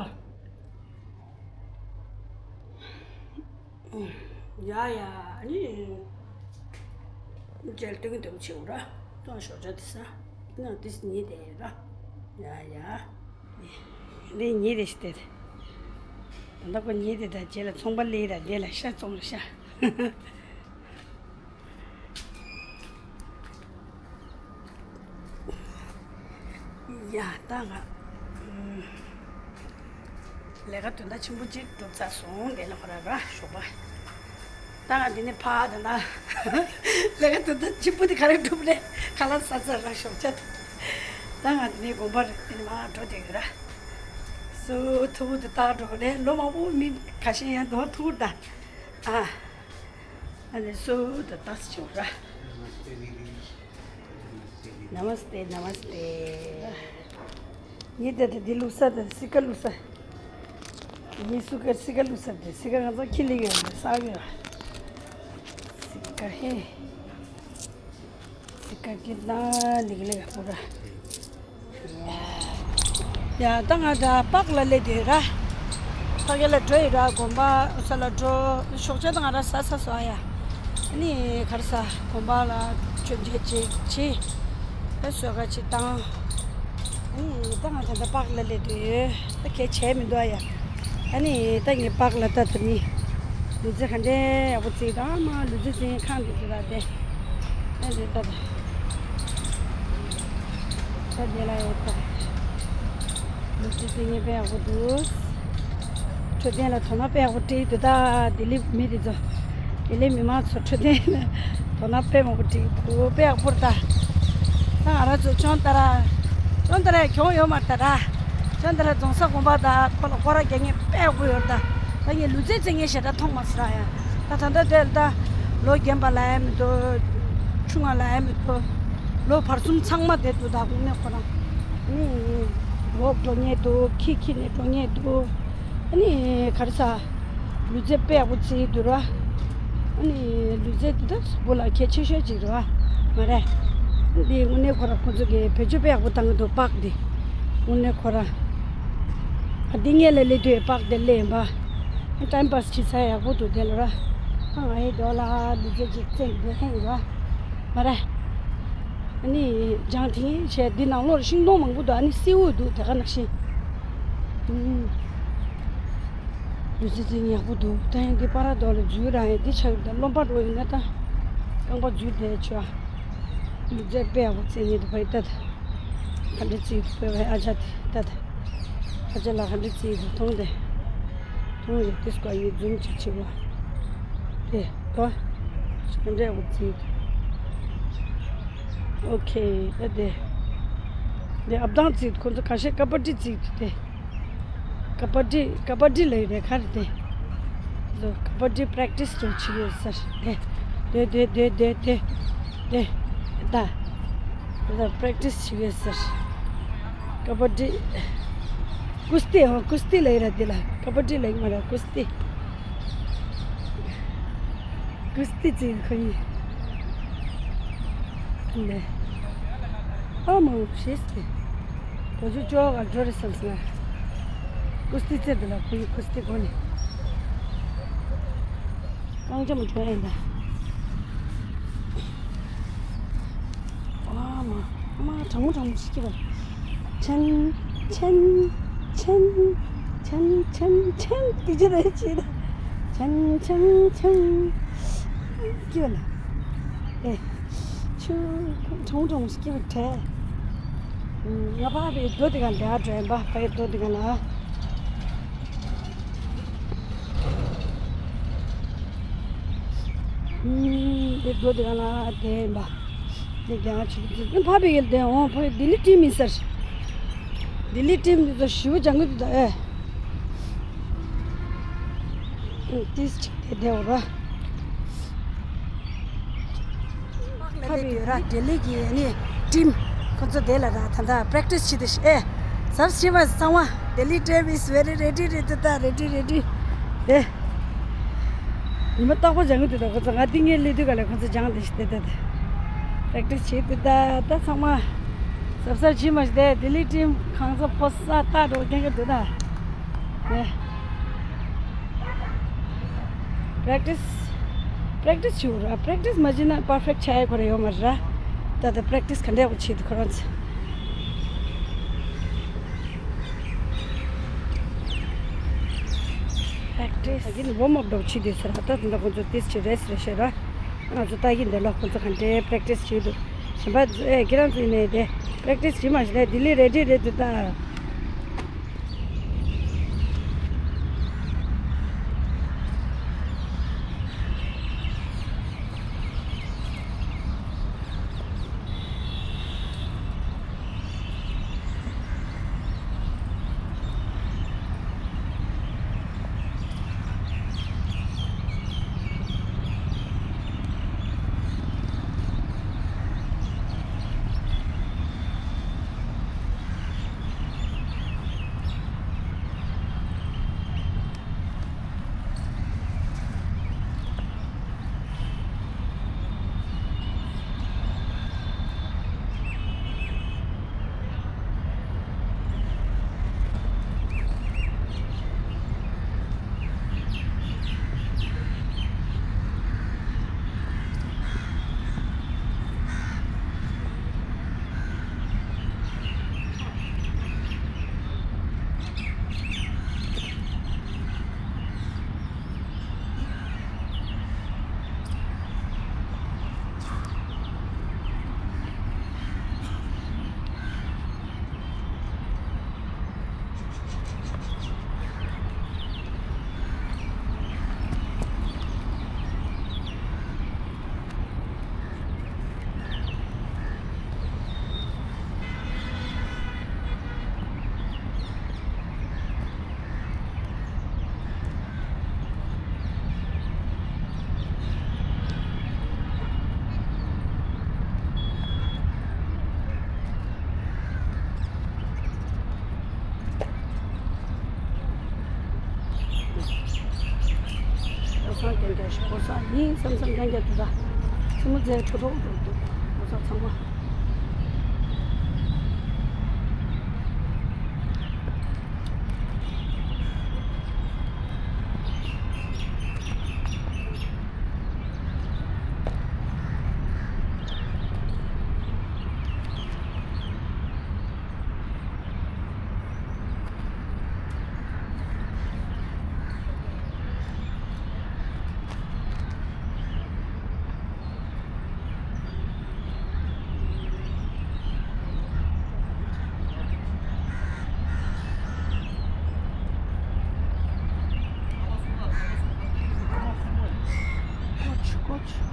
ཡ་ཡ་ཨ་ནི། མཇལ་སྟོན་དུ་ཆེའུ་ར་གཏོང་ཞོགས་ཇ་དེ་ས་ན་དེ་ཉིད་དེ་ར་ཡ་ཡ་ལས་ཉིད་རེ་ཞིག་དེ་ད་ལྟ་ཁོ་ཉིད་དེ་དང་རྗེས་ལ་ཚོང་པ་ལས་ར་དེ་ལ་ཤ་བཙོང་ར་ཤ། ཡ་ད་ང་ལས་ཀ་དོན་དག་ཆེན་པོ་གཅིག་གྲུབ་ཚར་སོང་། དེ་ལ་ཁོ་ར་ར་ཞོགས་པ། ད་ང་འདི་ནས་ཕར་ད་ན་ལས་ཀ་དོན་དག་ཆེན་པོ་དེ་ག་རེ་གྲུབ་རེད། ཁ་ལག་ཟ་ཚར་ར་ཞོགས་ཆ། ད་ང་འདི་ནས་དགོན་པར་འདི་ནས་མར་འགྲོ་བསྡད་ཡོད་ར། སུ་ཐུ་བོ་དེ་ལྟར་འགྲོ་རེད། ལོ་མང་པོ་མི་ཁ་ཤས་ཡང་དོ་ཐུག་ད། ཨ། ཨ་ནི་སུ་དེ་ལྟར་བྱུང་ར། ནམ་སྟེ་ནམ་སྟེ། ངས་ད་ལྟ་འདི་བླུགས་ས་དང་སི་ཀ་བླུགས་ས། ངས་སུ་ཀ་སི་ཀ་བླུགས་ས་དེ་སི་ཀ་ང་ཚོ་ཁྱི་ལི་ཡོད་ས་ཡོད། སི་ཀ་ཧེ། སི་ཀ་ཀི་ན་ལིག་ལིག་པོ་ར། ཡ་ད་ང་ད་པག་ལ་ལེ་དེ་ར། ཕ་གི་ལ་འགྲོ་ཡི་ར། དགོན་པ་ས་ལ་འགྲོ། ཞོགས་ཇ་དང་ང་ར་ཟ་ས་སོ་ཡ། ཨ་ནི་གར་ས་དགོན་པ་ལ་མཆོད་མཇལ་ཅིག་བྱེད། ཨ་གསོལ་ཁ་ཅིག་བཏང་། ཨ་ནི་ད་ང་ད་ལྟ་པག་ལ་སླེབས་དུས་ཡོད། ད་གས་བྱས་མི་འདུག་ཡ། ཨ་ནི་ད་ངས་པག་ལ་ད་ད་ནི་ལུས་རྩལ་ག་འདྲའི་ཡག་པོ་རྩེ་ད། མ་ལུས་རྩལ་རྩེ་མཁན་ཁང་དེ་དེ་ལ་བསྡད། ཨ་ནི་ད་ད་ད་དེ་ལ་ཡོད་ད། ལུས་རྩལ་རྩེ་མཁན་དཔེ་ཡག་པོ་འདུག། འཕྲོད་བསྟེན་ལ་དོ་སྣང་དཔེ་ཡག་པོ་སྤྲད་འདུག་ད། ལྡི་ལི་མི་དེ་ཚོ། ལྡི་ལི་མི་མང་ཚོ་འཕྲོད་བསྟེན་ལ་དོ་སྣང་དཔེ་མང་པོ་སྤྲད་འདུག། དཔེ་ཡག་པོ་རེད་ད། ད་ང་རང་ཚོ་ཅོན་ཏ་ར། ཅོན་ཏ་ར་གྱོང་ཡོད་མ་རེད་ད་ར། ཅོན་ཏ་ར་རྫོང་ས་དགོན་པ་ད་ཁོ་ལ་སྐོར་ར་རྒྱག་མཁན་དཔེ་ཡག་པོ་ཡོད་རེད་ད། ད་ངས་ལུས་རྩལ་རྩེ་མཁན་ཞེ་དྲག་མཐོང་མ་སོང་ཡ། ད་ད་ལྟ་དེ་ལ་ད་ལོ་རྒན་པ་ལ་ཡ་མི་འདུག། ཆུང་བ་ལ་ཡ་མི་འདུག། ལོ་བར་གསུམ་ཚང་མ་བསྡད་འདུག་ད་དངོས་གནས་ཁོ་རང་། ཨུམ། འོག་འགྲོ་མཁན་འདུག། ཁྱི་ཁྱི་ནས་འགྲོ་མཁན་འདུག། ཨ་ནི་ག་རེ་ཟ། ལུས་རྩལ་དཔེ་ཡག་པོ་རྩེ་ཡི་འདུག་ར། ཨ་ནི་ལུས་རྩལ་འདི་ད་གཟུགས་པོ་ལ་གལ་ཆེ་ཤོས་ཅིག་རེད་བ། མ་རེད། འདི་དངོས་གནས་ཁོ་ར་ཁོ་ཚོ་གིས་བེད་སྤྱོད་དཔེ་ཡག་པོ་བཏང་གི་འདུག་པག་འདི། དངོས་གནས་ཁོ་ར། ཨ་འདི་ངས་ལ་སླེབས་དུས་པག་འདི་སླེབས་ཡིན་པ། ཊའིམ་པཱས་བྱེད་ས་ཡག་པོ་འདུག་དེ་ལ་ར། ཨ་ང་ཡི་འདོག་ལ་ལུས་རྩལ་ཅིག་རྩེ་འདི་ཧེང་ར། མ་རེད། ཨ་ནི་ལྗང་ཐིང་བྱས་འདི་ནང་ལོགས་ཤིང་སྡོང་མང་པོ་འདུག། ཨ་ནི་སེའུ་འདུག་དེ་ག་ནང་བཞིན། ཨུམ། ལུས་རྩལ་རྩེ་ཡག་པོ་འདུག། ད་ཡང་འདི་པ་ར་དོ་ལ་འཛུལ་ར་ཡང་འདི་ཆགས་ཡོད། ད་རློན་པ་འགྲོ་ཡིན་ན་ད་རྐང་པ་འཛུལ་བསྡད་ཆོག། ལུས་རྩལ་དཔེ་ཡག་པོ་རྩེ་ནི་འདུག་ཕ་ཡི་ཏད། ག་འདྲ་རྩེ་ཡོད་དཔེ་བའི་ཨ་ཅག་དེ་ཏད། ཨ་ཅག་ལ་ག་འདྲ་རྩེ་ཡོད་མཐོང་དེ། མཐོང་ཡོད་དེ་སྐོར་ཡིན་འཛུམ་ཅིག་བྱེད་པ། དེ་དོ། ག་འདྲ་ཡག་པོ་རྩེ་ཡོད། ཨོ་ཁེ། ད་དེ། དེ་ཨབ་དང་རྩིས་ཁོ་ཚོ་ཁ་ཤས་ཀ་པ་ཏི་རྩིས་དེ། ཀ་པ་ཏི་ཀ་པ་ཏི་ལ་ཡོད་རེད་ཁ་རེད་དེ། ཁོ་ཚོ་ཀ་པ་ཏི་པྲེག་ཏིས་ཅིག་བྱེད་ཡོད་ཟེར་དེ། དེ་དེ་དེ་དེ་དེ། དེ། ད། ཁོ་ཚོ་པྲེག་ཏིས་བྱེད་ཡོད་ཟེར། ཀ་པ་ཏི། ཀུས་ཏི་ཨ་ཀུས་ཏི་ལ་ཡོད་རེད་དེ་ལ་ཀ་པ་ཏི་ལ་ཡོད་མ་རེད་ཀུས་ཏི། ཀུས་ཏི་རྩེ་ཁོ་ཡིན། ཨ་ནེ། ཨ་མ་ཤེས་ཏེ། ཁོ་ཚོ་ཅོག་ག་འགྲོ་རེད་བསམ་སོང་ང་། ཀུས་ཏི་རྩེ་འདི་ལ་ཁོ་ཡི་ཀུས་ཏི་གོ་ནས། རྐང་ལྕམ་འགྲོ་ཡིན་ད། ཨ་མ། ཨ་མ་གྲང་མོ་གྲང་མོ་ཞིག་སྐྱིད་པ། ཆན། ཆན། ཆན། ཆན། ཆན། ཆན། དེ་ཅི་རེད་ཅི་ད། ཆན་ཆན་ཆན། སྐྱིད་པ་ལ། ཨེ། ཆུ། གྲང་གྲང་སྐྱིད་པ་དྲན། ང་ཕ་བའི་རྡོ་དེ་ག་ལ་དྲན་པ་ཕ་ཡི་རྡོ་དེ་ག་ལ། ཨུམ། དེ་རྡོ་དེ་ག་ལ་དྲན་པ། དེ་རྒྱང་ཆུ་དེ་ཕ་བའི་ཡིལ་དེ་འོང་ཕ་ཡི་ལྡི་ལི་ཊིམ་ཡིན་ཟེར། ལྡི་ལི་ཊིམ་དེ་ཚོ་ཞིབ་ཅང་གི་དུ་ད་ཨེ། ཏིས་ཅིག་དེ་དེ་འོ་ར། ཕ་བི་ཡོད་ར་ལྡི་ལི་གི་ནི་ཊིམ་ཁོ་ཚོ་དེ་ལ་ར་ད་ལྟ་པྲེག་ཊིས་བྱེད་དེ་ཤི་ཨེ། ཟབ་ཤི་བ་གཙང་བ་ལྡི་ལི་ཊིམ་is very ready ready ད་ready ready དེ། ཉི་མ་རྟག་པར་སྦྱང་གི་འདུག་ད་ཁོ་ཚོ་ང་འདི་ངའི་སླེབས་དུས་ག་ལས་ཁོ་ཚོ་སྦྱང་བསྡད་ཤི་དེ་ད་ད། པྲེག་ཊིས་བྱེད་དུས་ད་ད་ཚང་མ་གཟབ་གཟབ་བྱེད་མ་ཤི་དེ་ལྡི་ལི་ཊིམ་གང་ཚོ་ཕོ་ས་ལྟ་འགྲོ་མཁན་གི་འདུག་ད། ནས། པྲེག་ཊིས། པྲེག་ཊིས་བྱེད་དགོས་ར། པྲེག་ཊིས་མ་བྱས་ན་པར་ཕེག་ཊི་ཆགས་ཡ་ཁོ་ར་ཡོད་མ་རེད་ར། ད་ལྟ་པྲེག་ཊིས་ག་འདྲ་ཡག་པོ་བྱེད་དུས་ཁོ་རང་ཚོ། པྲེག་ཊིས། ད་གིན་ཝོམ་ཨབ་འདྲ་བོ་བྱེད་དུས་ཟེར་ར། ད་དེ་འདྲ་ཁོ་ཚོ་ཏིས་ཅིག་རེ་སི་ཊི་རེ་ཤེས་ར། ང་ཚོ་ལྟ་གིན་བསྡད་ལོ་ཁོ་ཚོ་ག་འདྲའི་པྲེག་ཊིས་བྱེད་འདུག་གཞན་པ་ཚོ་ཨེ་ཁྱེད་རང་ཚོ་ཡིན་ནའི་དེ་པྲེག་ཊིས་བྱེད་མ་ཤེས་ན་ལྡི་ལི་རེ་ཌི་རེད་འདུག་ད། ཕོ་གསར་ཡིན་བསམ་བསམ་རྐྱང་རྐྱང་འདུག་ད་མཚན་མོ་མཛད་ཐུབ་ཐུབ་འགྲོ་འདུག་ཕོ་གསར་ཚང་མ།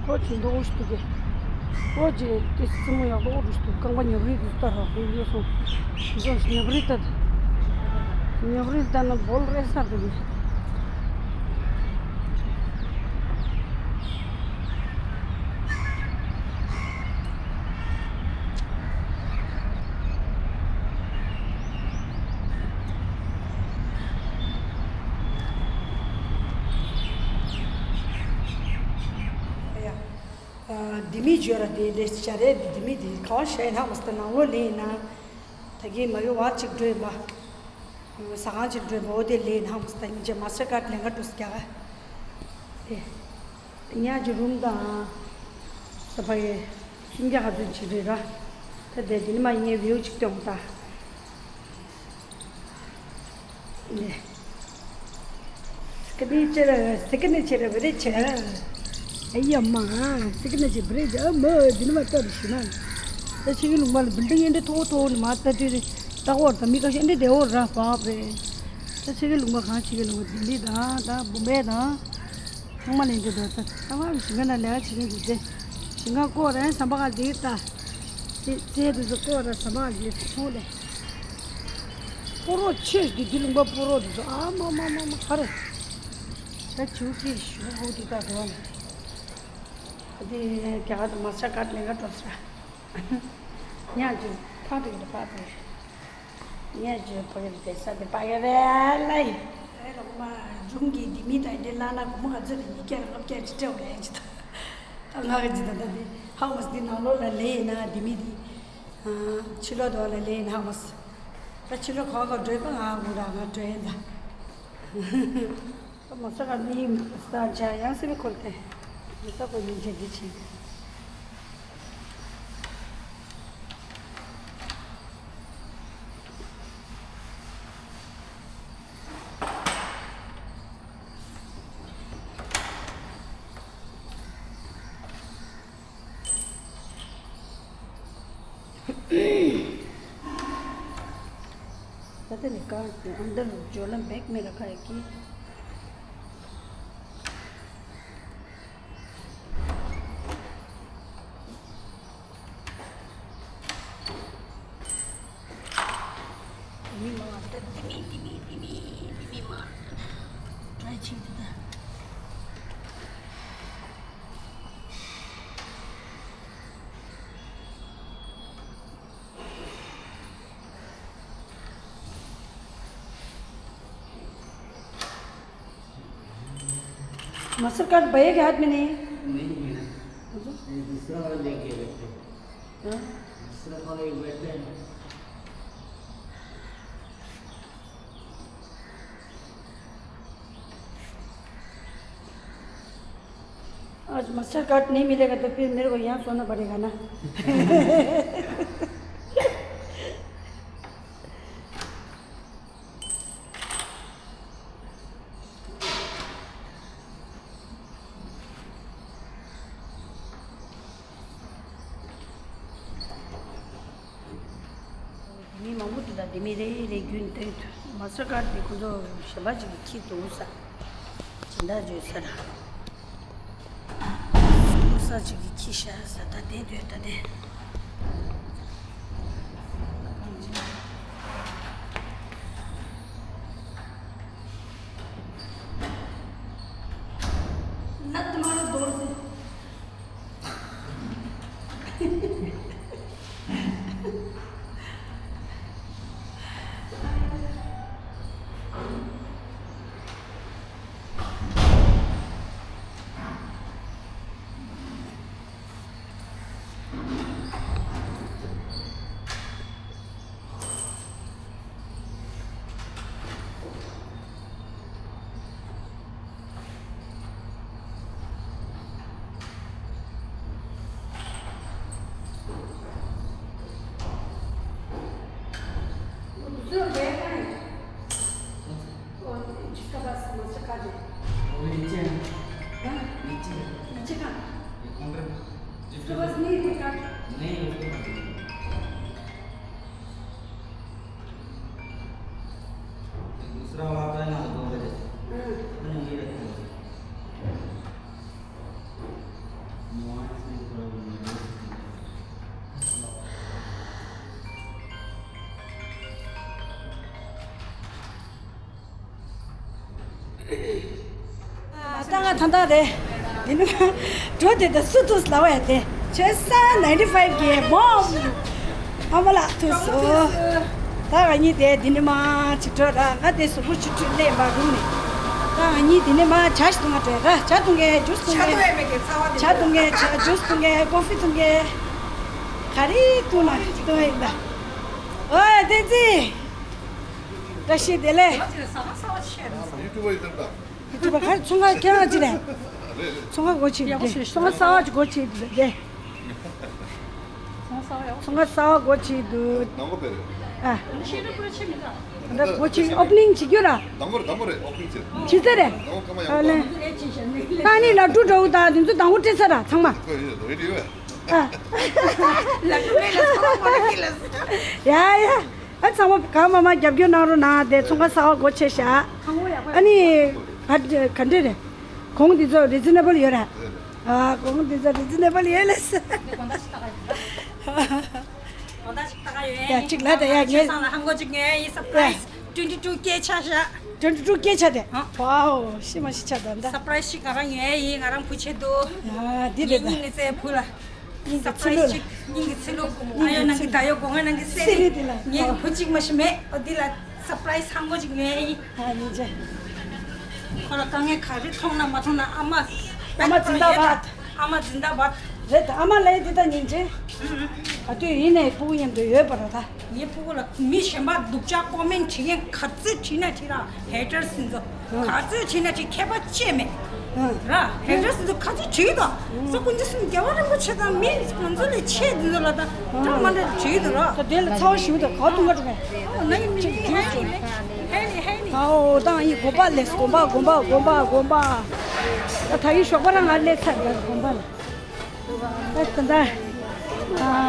ཁོ་ཅི་མདོག་ཞིག་འདུག་གི་ཁོ་ཅི་དེ་སྲིན་མོ་ཡག་པོ་འདུག་ཞིག་འདུག་རྐང་པ་ཉབ་རིལ་དུ་ལྟ་རོགས་དེ་ཡོད་སོང་། ཉབ་རིལ་ལྟ། ཉབ་རིལ་ལྟ་ན་བོལ་རེ་སར་འདུག་གི་ལྡེ་མིག་བརྗོད་ར་དེ་ལས་བྱ་རེད། ལྡེ་མིག་དེ་ག་བ་བྱས་ནག་མ་སྟ་ནང་ལོ་ལེན་ཡིན་ན། ད་གིན་མ་ཡོ་བ་གཅིག་འགྲོས་མ། ཟ་ཁང་གཅིག་འགྲོས་མ་འོ་དེ་ལེན་ནག་མ་སྟ་སྙིང་རྗེ་མ་སེ་ཀར་ལེན་ག་འགྲོ་སི་རྒྱ་ག་དེ། ཉག་གི་རུམ་དང་། ས་ཕ་གི་སུམ་བརྒྱ་ག་ཚོད་ཅིག་རེད་ར། ད་དེ་དེ་ནི་མ་ཡིན་ངའི་བེའུ་གཅིག་སྟོན་ད། ནས། སི་ཀི་ནི་ཅི་ར་སི་ཀི་ནི་ཅི་ར་བི་རེ་ཅི་ར། ཨ་ཡ་མ། སི་ཀི་ནི་ཅི་བི་རེ་ཅི་ཨ་མ་འདི་ནི་མ་ལྟ་རུ་ཞུ་ན། ད་ཆེ་གི་ལུང་པ་ལ་བིལ་ཌིང་ཨེ་འདྲ་མཐོ་བོ་མཐོ་བོ་ནི་མ་ལྟ་དུས་རེ། ལྟ་བོར་དང་མི་ཁ་ཤས་ཨེ་འདྲ་བདེ་བོ་ར་བབ་རེད། ད་ཆེ་གི་ལུང་པ་གང་ཆེ་གི་ལུང་པ་ལྡི་ལི་དང་ད་བུམ་བེ་དང་། ཚང་མ་ལེན་དུ་འགྲོ་ས་ཚང་མ་ཞིང་ཁ་ན་ལས་ཀ་བྱེད་མཁན་ཞིག་སྟེ། ཞིང་ཁ་བསྐོར་རན་ཟམ་པ་ག་ལྡིར་ལྟ། ཚེ་ཚེ་དུ་ཚོ་བསྐོར་ར་ཟམ་པ་ག་ལྡིར་ཚོང་ལས། སྤོ་རོགས་ཆེ་ཞིག་འདི་འདི་ལུང་པ་སྤོ་རོགས་འདི་ཚོ་ཨ་མ་མ་མ་མ་ག་རེ། ད་བྱུག་ཅིག་ཞུ་ཧོ་འདི་ལྟ་འགྲོ་ནས། ཨ་དེ་རྒྱ་གར་དུ་མ་ཆ་ག་ལེན་ག་འགྲོ་ས་ར། ཉག་ཅིག་ཕག་དྲེག་དུ་ཕག་དྲེག་ངས་བརྗོད་ཕ་གི་རེད་ས་དེ་པ་གི་རེད་ལ་ཡིན། ཨེ་ལོ་མ། སྒྲུང་གི་ལྡེ་མིག་དང་དེ་བླངས་ན་སྒོར་མོ་ག་ཚོད་རེད། ཉིས་བརྒྱ་ལ་ལྔ་བརྒྱ་ཅིག་སྤྲད་པ་ལེན་ཅི་ད། ད་ང་གི་ཅི་ད་ད་དེ་ཧ་མོ་སི་དེ་ནང་ལོགས་ལ་ལེན་ཡིན་ན་ལྡེ་མིག་དེ། ཕྱི་ལོགས་དུ་ལ་ལེན་ཡིན་ན་ཧ་མོ་སི། ད་ཕྱི་ལོགས་ག་ག་འགྲོ་ཡིན་པ་ང་ངུ་ར་ང་འགྲོ་ཡིན་ད། མོ་ས་ག་ནི་ས་ཆ་ཡང་སེ་མི་ཁོལ་ཏེ། མི་ས་གོ་ཡིན་ཅེ་གི་ཆེ། पता नहीं कहाँ अंदर झोला बैग में रखा है कि। ལྡེ་མིག་མ་ལྟ། ལྡེ་མིག་ལྡེ་མིག་ལྡེ་མིག་ལྡེ་མིག་མ་ལྟ། ཏྲའི་བྱེད་དུ་ད། मास्टर कार्ड भैया के हाथ में नहीं है। नहीं है। ये दूसरा वाला लेके बैठे। हाँ? दूसरा वाला ये बैठे हैं। आज मास्टर कार्ड नहीं मिलेगा तो फिर मेरे को यहाँ सोना पड़ेगा ना। ལྡེ་མིག་མང་པོ་འདུག་ད་ལྡེ་མིག་རེ་རེ་བརྒྱུད་ནས་སྟོན་ཐུབ། མ་ས་ཀར་དེ་ཁོ་ཚོ་གཞན་པ་ཅིག་གིས་ཁྱི་འདུག་ས། སྦྱིན་བདག་བརྗོད་ས་ར། ཁོ་ས་ཅིག་གིས་ཁྱི་ཤ་ས་ད་དེ་སྡོད་ད་དེ། ལ་དུ་མ་རུ་རྡོར་ཟེར། तो गए कहाँ है? ओ, जिसका पास समोसा खा दे। वो नीचे है। हाँ? नीचे है। नीचे कहाँ? ये काउंटर पे। जिसके पास नहीं है, काट। नहीं, उसके पास नहीं। दूसरा वाला आता है ना, दो बजे। हाँ। पता नहीं, ये रखा है। ད་ང་ད་ལྟ་རེད། དེ་ནི་འགྲོ་དེ་ད་སུ་ཐུག་ལ་བ་ཡ་དེ་ཆོས་ས་ninety five གི་བོམ། ཨ་མ་ལགས་ཐུག་སོང་། ད་ང་གཉིས་དེ་འདི་ནས་མར་ཅིག་འགྲོ་ར། ང་དེ་གཟུགས་པོ་ཅིག་ཁྲུས་ལེན་པ་རུང་ནས། ད་ང་གཉིས་འདི་ནས་མར་ཇ་ཞིག་འཐུང་ག་འགྲོ་ཡ། ད་ཇ་འཐུང་གི། ཇུས་འཐུང་གི། ཇ་འཐུང་གི། ཇུས་འཐུང་གི། ཀོ་ཧྥི་འཐུང་གི། ག་རེ་འཐུང་ན་འཐུང་ཡིན་ད། ཨོ་བསྟན་འཛིན། བཀྲ་ཤིས་བདེ་ལེགས། ཡུ་ཊུབ་པ་ག་རེ། ཚོང་ཁང་ཁྱེད་རང་ཅི་རེད། ཚོང་ཁང་སྒོ་ཕྱེ་འདུག་ཚོང་ཁང་གསར་པ་ཅིག་སྒོ་ཕྱེ་འདུག་དེ། ཚོང་ཁང་གསར་པ་སྒོ་ཕྱེ་འདུག་དང་པོ་དེ་རེད། ཨ། ད་སྒོ་ཕྱེ་ཨོ་པ་ནིང་བྱེད་རྒྱུ་ར། དང་པོ་རེད། དང་པོ་རེད། ཨོ་པ་ནིང་བྱེད། བྱེད་ཚར་རེད། དང་པོ་སྐར་མ་ཡག་པོ་ཨ་ལེ། ད་ནི་ལ་ཀྲུ་འདྲ་བོ་དང་དེ་ཚོ་དང་པོ་སྤྲད་ཚར་ར་ཚང་མ། ཨ། ལ་ཀྲུ་མེད་ལ་ཚང་མ་མ་ལ་ཀི་ལ། ཡ་ཡ། ཨ་ཚང་མ་གང་མང་མང་རྒྱབ་སྐྱོར་གནང་རོགས་གནང་། དེ་ཚོང་ཁང་གསར་པ་སྒོ་ཕྱེ་ཤག་ཨ་ནི་ག་ག་འདྲ་རེད། གོང་དེ་ཚོ་རི་ཛི་ནེ་བལ་ཡོད་རེད། ཨ་གོང་དེ་ཚོ་རི་ཛི་ནེ་བལ་ཡོད་ལེ་ཟེར། དགོང་དག་ཞིག་ལྟ་ག་ཡོད། ཡ་གཅིག་ལ་ད་ཡ་ངས་ཚང་ལ་ཧང་གོ་ཅིག་ངས་ཡི་སར་པ་རའི་ཛི་twenty two K ཆགས་ཤག twenty two K ཆགས་དེ། ཨ། ཝའོ་ཤི་མ་ཤི་ཆགས་ད་ད། སར་པ་རའི་ཛི་ཞིག་ང་རང་ཡོད་ཡིན། ང་རང་བུ་ཆེ་འདུག་ཡ་འདི་རེད་ད། ངའི་སྙིང་ནས་བུ་ལ། སྙིང་གི་ཚི་ལུ། སར་པ་རའི་ཛི་ཅིག་སྙིང་གི་ཚི་ལུ། ཨ་ཡོ་ནང་གི་ད་ཡོ་སྒོ་ང་ནང་གི་སེ་རི། སེ་རི་དེ་ལ། ངའི་བུ་གཅིག་མ་ཞིག་མེད། ཨོ་འདི་ལ་སར་པ་རའི་ཛི་ཧང་གོ་ཅིག་ཉོས་ཡིན། ཨ་ཉིན་ཅེ། ཁོ་ལ་དཀའ་ངལ་ག་རེ་མཐོང་ན་མ་མཐོང་ན་ཨ་མ། ཨ་མ་ཛིན་དཱ་བཱད། ཨ་མ་ཛིན་དཱ་བཱད། རེད་ད། ཨ་མ་ལའི་དེ་ད་ཉིན་ཅེ། ག་དུས་ཡིན་ནའི་སྤུ་གུ་མཉམ་དུ་ཡོད་པ་རེད་ད། ངའི་སྤུ་གུ་ལ་མི་གཞན་པ་སྡུག་ཅག་ཀོ་མེན་བྲིས་མཁན་ག་ཚོད་བྲིས་ན་བྲིས་ར། ཧེ་ཊར་སི་ཚོ། ག་ཚོད་བྱས་ན་ཅིག་ཁྱད་པར་ཅི་མེད། ར། ཧེ་ཊར་སི་ཚོ་ག་ཚོད་བྲིས་དང་། སོ་ཀུན་ཅི་སུན་རྒྱལ་བ་རིན་པོ་ཆེ་དང་མི་ང་ཚོ་ལས་ཆེ་འདི་ཚོ་ལ་དང་འདྲ་མ་འདྲ་བྲིས་འདུག་ར། ད་དེ་ལ་ཚ་བ་ཞུ་དང་ག་བཏུང་ག་འགྲོ་མེད། ཨོ་ན་ཡིན་མི་ཧེ་ནི་ཧེ་ནི་ཧེ་ནི། ཨོ་ད་ཡིན་དགོན་པ་ལས་དགོན་པ་དགོན་པ་དགོན་པ་དགོན་པ། ད་ད་ཡིན་ཞོགས་པ་རང་ང་སླེབས་ཚར་དགོན་པ་ལ། ད་ད་ད་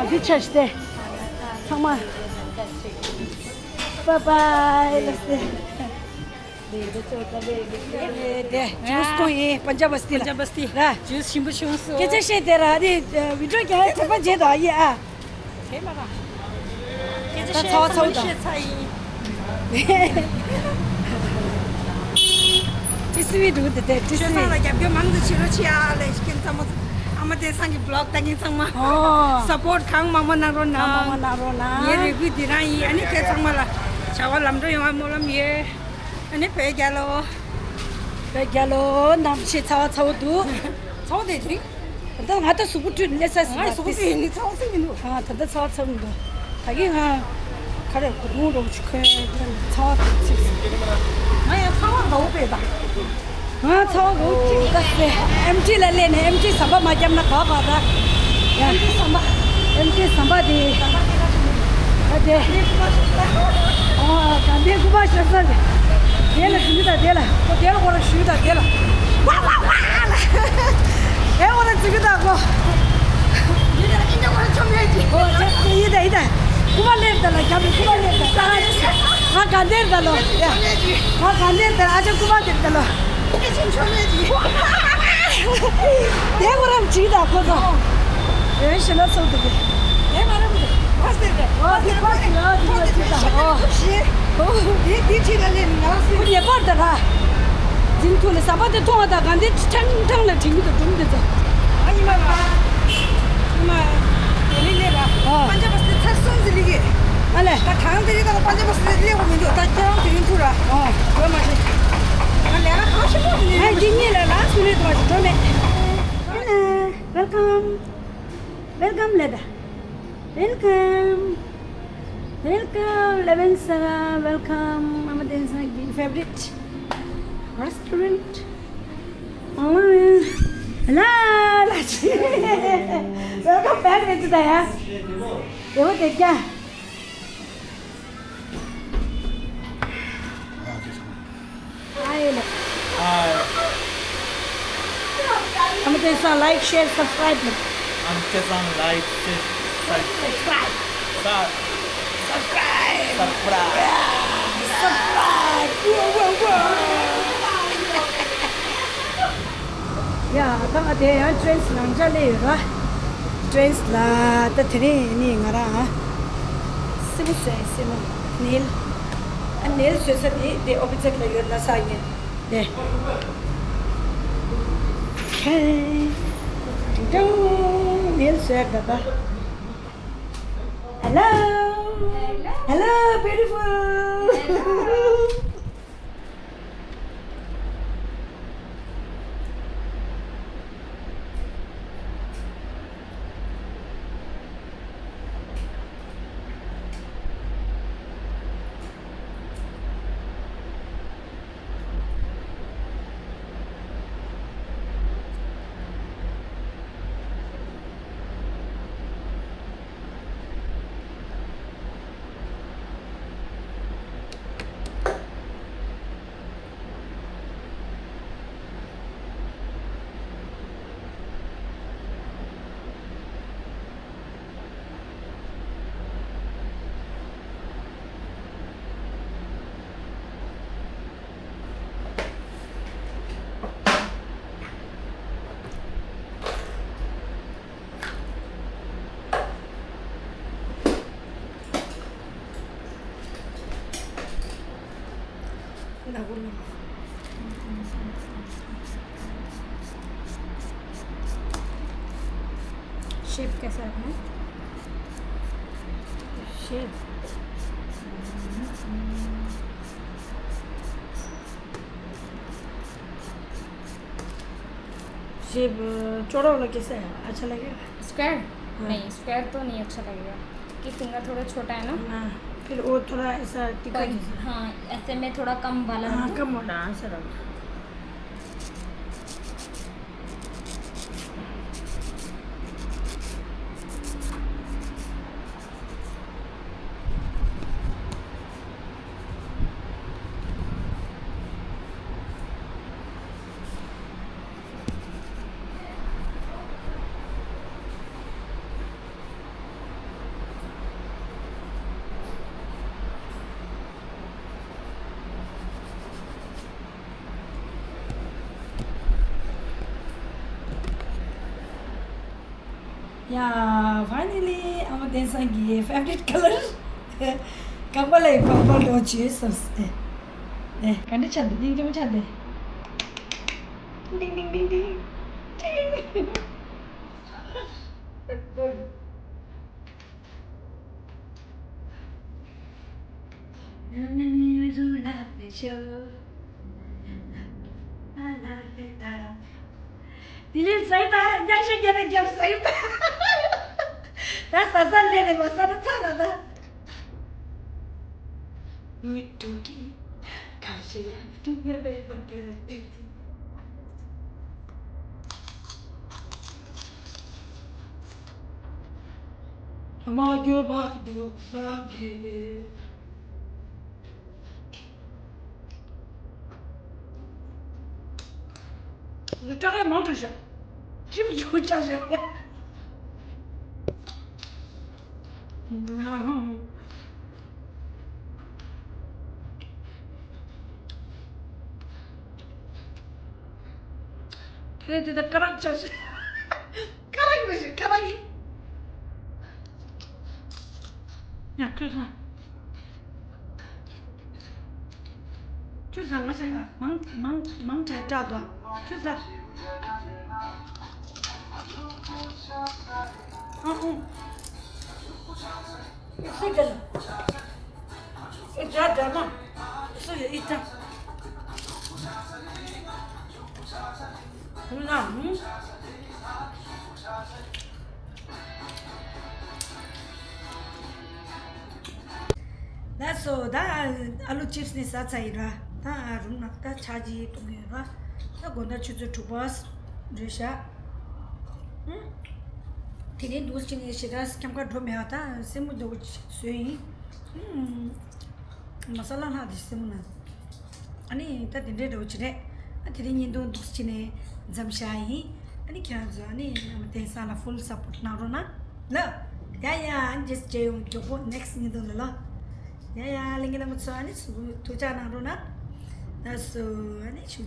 འདི་ཆ་ཞིག་སྟེ་ཚང་མ། Bye bye. ལགས་སེ། དེ་ཇུས་ཁོང་ཡིན། པན་ཇབ་བསྟི་ལ། པན་ཇབ་བསྟི། ར། ཇུས་ཞིམ་པོ་བྱུང་སོང་། སྐད་ཆ་བཤད་དེ་ར་ནི་བི་ཌིའོ་རྒྱག་ཡ་དྲན་པ་བརྗེད་དོ་ཡིན་ཨ། དེ་མ་ར། སྐད་ཆ་ད་བཤད་ཚ་བ་ཚ་བོ་ཚང་མ་བཤད་ཚར་ཡིན། ཏི་སི་ཝི་འདུག་དེ་དེ་ཏི་སི་ཆོས་ཚང་ལ་ཝི་རྒྱབ་སྐྱོར་མང་དུ་བྱེད་རོགས་བྱེད་ཨ་ལས་ཁྱེད་ཚང་མ། ཨ་མ་བསྟན་སངས་ཀྱི་བི་ལོག་ལྟ་མཁན་ཚང་མ། ཨོ། སཔོརྚ་གང་མང་མང་གནང་རོགས་གནང་། གང་མང་མང་གནང་རོགས་གནང་། ངའི་རེ་སྐུལ་འདི་རང་ཡིན། ཨ་ནི་ཁྱེད་ཚང་མ་ལ་བྱ་བ་ལམ་འགྲོ་ཡོང་བ་སྨོན་ལམ་ཡོད། ཨ་ནི་བོད་རྒྱལ་ལོ། བོད་རྒྱལ་ལོ། གནམ་གཤིས་ཚ་བ་ཚ་བོ་འདུག་ཚ་བ་དེ་དེ་རིང་། ད་ལྟ་ང་ད་གཟུགས་པོ་བཀྲུས་ནས་སླེབས་ས་ཟིན་ང་པ་གཟུགས་པོ་དེ་ཡིན་ནི་ཚ་བ་ཚ་མི་འདུག་ཨ་ད་ལྟ་ཚ་བ་ཚ་མི་འདུག་ད་གིན་ང་ག་རེ་གོས་ཐུང་རོགས་ཅིག་གོན་ཚ་བ་ཚིག་ང་ཡང་ཚ་བ་འདྲ་བོ་དཔེ་ད། ང་ཚ་བ་འདྲ་བོ་གཅིག་ད་སེ་ཨེམ་ཊི་ལ་སླེབས་ནས་ཨེམ་ཊི་ཟམ་པ་མ་བརྒྱབ་ན་ག་བ་ད། ཡ། ཨེམ་ཊི་ཟམ་པ། ཨེམ་ཊི་ཟམ་པ་དེ། ད་དེ། ཨ་དགའ་ལྡན་སྐུ་པར་ཤོག་ས་རེད། དེ་ལ་འཛུལ་གྱི་ད་དེ་ལ། ཁོ་དེ་ལ་ཁོ་རང་ཞུས་ད་དེ་ལ། ཝ་ཝ་ཝ་ལ། དེ་ཁོ་རང་འཛུལ་གྱི་ད་ཁོ། ཡིན་ད་ཡིན་ད་ཁོ་རང་ཆོ་མེད་ཀྱི། ཨོ་ཅེ་ཡིན་ད་ཡིན་ད། སྐུ་པར་སླེབས་ད་ལ་རྒྱབ་ནས་སྐུ་པར་སླེབས་ད་ད་ང་དགའ་ལྡན་ད་ལོ། ཡ། ང་དགའ་ལྡན་ད་ཨ་ཅག་སྐུ་པར་སླེབས་ད་ལོ། ཨེ་ཅིན་ཆོ་མེད་ཀྱི། དེ་ཁོ་རང་བྲིས་ད་ཁོ་ཚོ། ཨེ་ཤི་ན་སོ་དུ་གི། དེ་མ་རེད་མ་རེད། ཕ་སྟེ་རེད། ཨོ་དེ་ཕ་སྟེ་རེད། ཨོ་དེ་ཕ་སྟེ་རེད། ཨོ། དེ་དེ་ཁྲིད་ལ་ལེན་ང་སུ། ཁོ་ཉེ་པར་ད་ར། འཛིན་ཐུ་ལ་ཟམ་པ་དེ་མཐོང་བ་དང་ག་འདི་ཁྲང་ཁྲང་ལ་དྲན་གྱི་འདུག་སྒྲུང་དེ་ཚོ། ཨ་ཉི་མ་ལ། ཉི་མ། དེ་ལི་ལེ་ར། ཨོ། པན་ཇབ་བསྟི་ཚར་སོང་ཟི་ལི་གི། ཨ་ལེ། ད་གང་དེ་རི་དང་པན་ཇབ་བསྟི་ལེ་བ་མི་འདུག་ད་ཁྱེད་རང་དེ་ཡིན་ཐུ་ར། ཨོ། བོད་མ་ཤེས། ང་ལས་ཀ་གང་ཤེས་པོ་མི་འདུག་ཨ་འདི་གཉིས་ལ་ལ་སུ་ལེ་དུ་བ་ཞིག་འགྲོ་མེད། Hello, welcome. Welcome ལེ་ད། Welcome. Welcome, Eleven Saga, welcome. ཨ་མ་བསྟན་སངས་ཀྱི་favorite restaurant. ཨ་ལ་ལ་ཅི། Welcome back རེད་ད་ཡ། དེ་བོ་དེ་རྒྱ། བྱས་ཙང་like share subscribe ལ། ཨམ་བྱས་ཙང་like share subscribe. Subscribe. Subscribe. Subscribe. Subscribe. ཡ། ད་ང་དེ་ཡང་train་ནང་ཆ་སླེབས་ཡོད་ར། train་ལ་ད་དེ་རིང་ནི་ང་རང་སེན་མོ་བཟོས། སེན་མོ་nail། ཨ་nail་བཟོས་ས་དེ་དེ་opposite་ལ་ཡོད་ན་ས་ཡིན། དེ། Okay. Ding dong. Nail་བཟོས་ད་ད། Hello. Hello. Hello, beautiful. Hello. Shape कैसा है? Shape. Shape चौड़ा वाला कैसा है, अच्छा लगेगा? स्क्वायर? हाँ। नहीं, स्क्वायर तो नहीं अच्छा लगेगा, क्योंकि फिंगर थोड़ा छोटा है ना। हाँ, फिर वो थोड़ा ऐसा टिका जैसा। हाँ, ऐसे में थोड़ा कम वाला। हाँ, कम वाला, हाँ, ऐसा रखो। ཡ། ཕའི་ནལ་ལི་ཨ་མ་བསྟན་སངས་ཀྱི་ཕེ་ཝ་རི་ཊི་ཁ་ལར། རྐང་པ་ལ་ཡི་པར་པལ་འདྲ་བོ་བྱས་སོང་སྟེ། ཨེ། ག་འདྲ་ཆགས་འདུག་སྙིང་རྗེ་མོ་ཆགས་འདུག་ཏིང་ཏིང་ཏིང་ཏིང་། དེ་ནས་ཟ་ཡི་ད། མཉམ་ཞིག་རྒྱབ་ནས་རྒྱབ་ཟ་ཡི་ད། ད་ཟ་ཟ་ལས་ནས་མ་ཟ་ན་ཚ་ན་ད། མ་གྱུར་བག་དུ་བག་གི། སྐྲ་ཡང་མང་དུ་བཞག་ཅིབ་ཅིབ་ཆགས་བཞག་དེ་དེ་ད་ཀ་རག་ཆགས་བཞག་ཀ་རག་མི་ཤེས་ཀ་རག་ཡ་ཁྱོད་ལ། ཁྱོད་ལ་ང་ཚོ་མང་མང་མང་དྲགས་དྲགས་དོ། ཁྱོད་ལ། ཨ་ཨོ། སུ་དེ་ལ། ཨེ་དྲགས་དྲགས་མ། སུ་ཡོད་ཨི་ད། ཧུམ་ན་ཧུམ། ལགས་སོ། ད་ཨ་ལུ་ཅིབ་སི་ནི་ཟ་ཚར་ཡིན་ར། ད་རུམ་ནང་ད་ཆ་ཅིག་གཏོང་གི་ཡོད་ར། ད་དགོང་དག་ཆུ་ཚོད་དྲུག་པ་རེད་ཤག་དེ་རིང་འདུག་ཅིག་ནས་ཞེ་དྲག་འཁྱམ་ཁ་འགྲོ་མེད་པ། ད་སེན་མོ་འདྲ་བོ་ཅིག་བཟོས་ཡིན། མ་ས་ལ་ལྷག་དེ་སེན་མོ་ན། ཨ་ནི་ད་དེ་འདྲའི་འདྲ་བོ་ཅིག་རེད། ཨ་དེ་རིང་བརྙན་ཐུང་འདུག་ཅིག་ནས་མཚམས་བཞག་ཡིན། ཨ་ནི་ཁྱེད་རང་ཚོ་ཨ་ནི་དེང་སང་ལ་full support གནང་རོགས་གནང་ལ། ཡ་ཡ། ཨ་ནི་རྗེས་སུ་མཇལ་ཡོང་། མགྱོགས་པོ་next ཉིན་དུ་ལ་ལ། ཡ་ཡ། ལྷན་རྒྱས་རྣམ་པ་ཚོ་ཨ་ནི་ཐུགས་ཅག་གནང་རོགས་གནང་། ལགས་སོ། ཨ་ནི་ཞུ།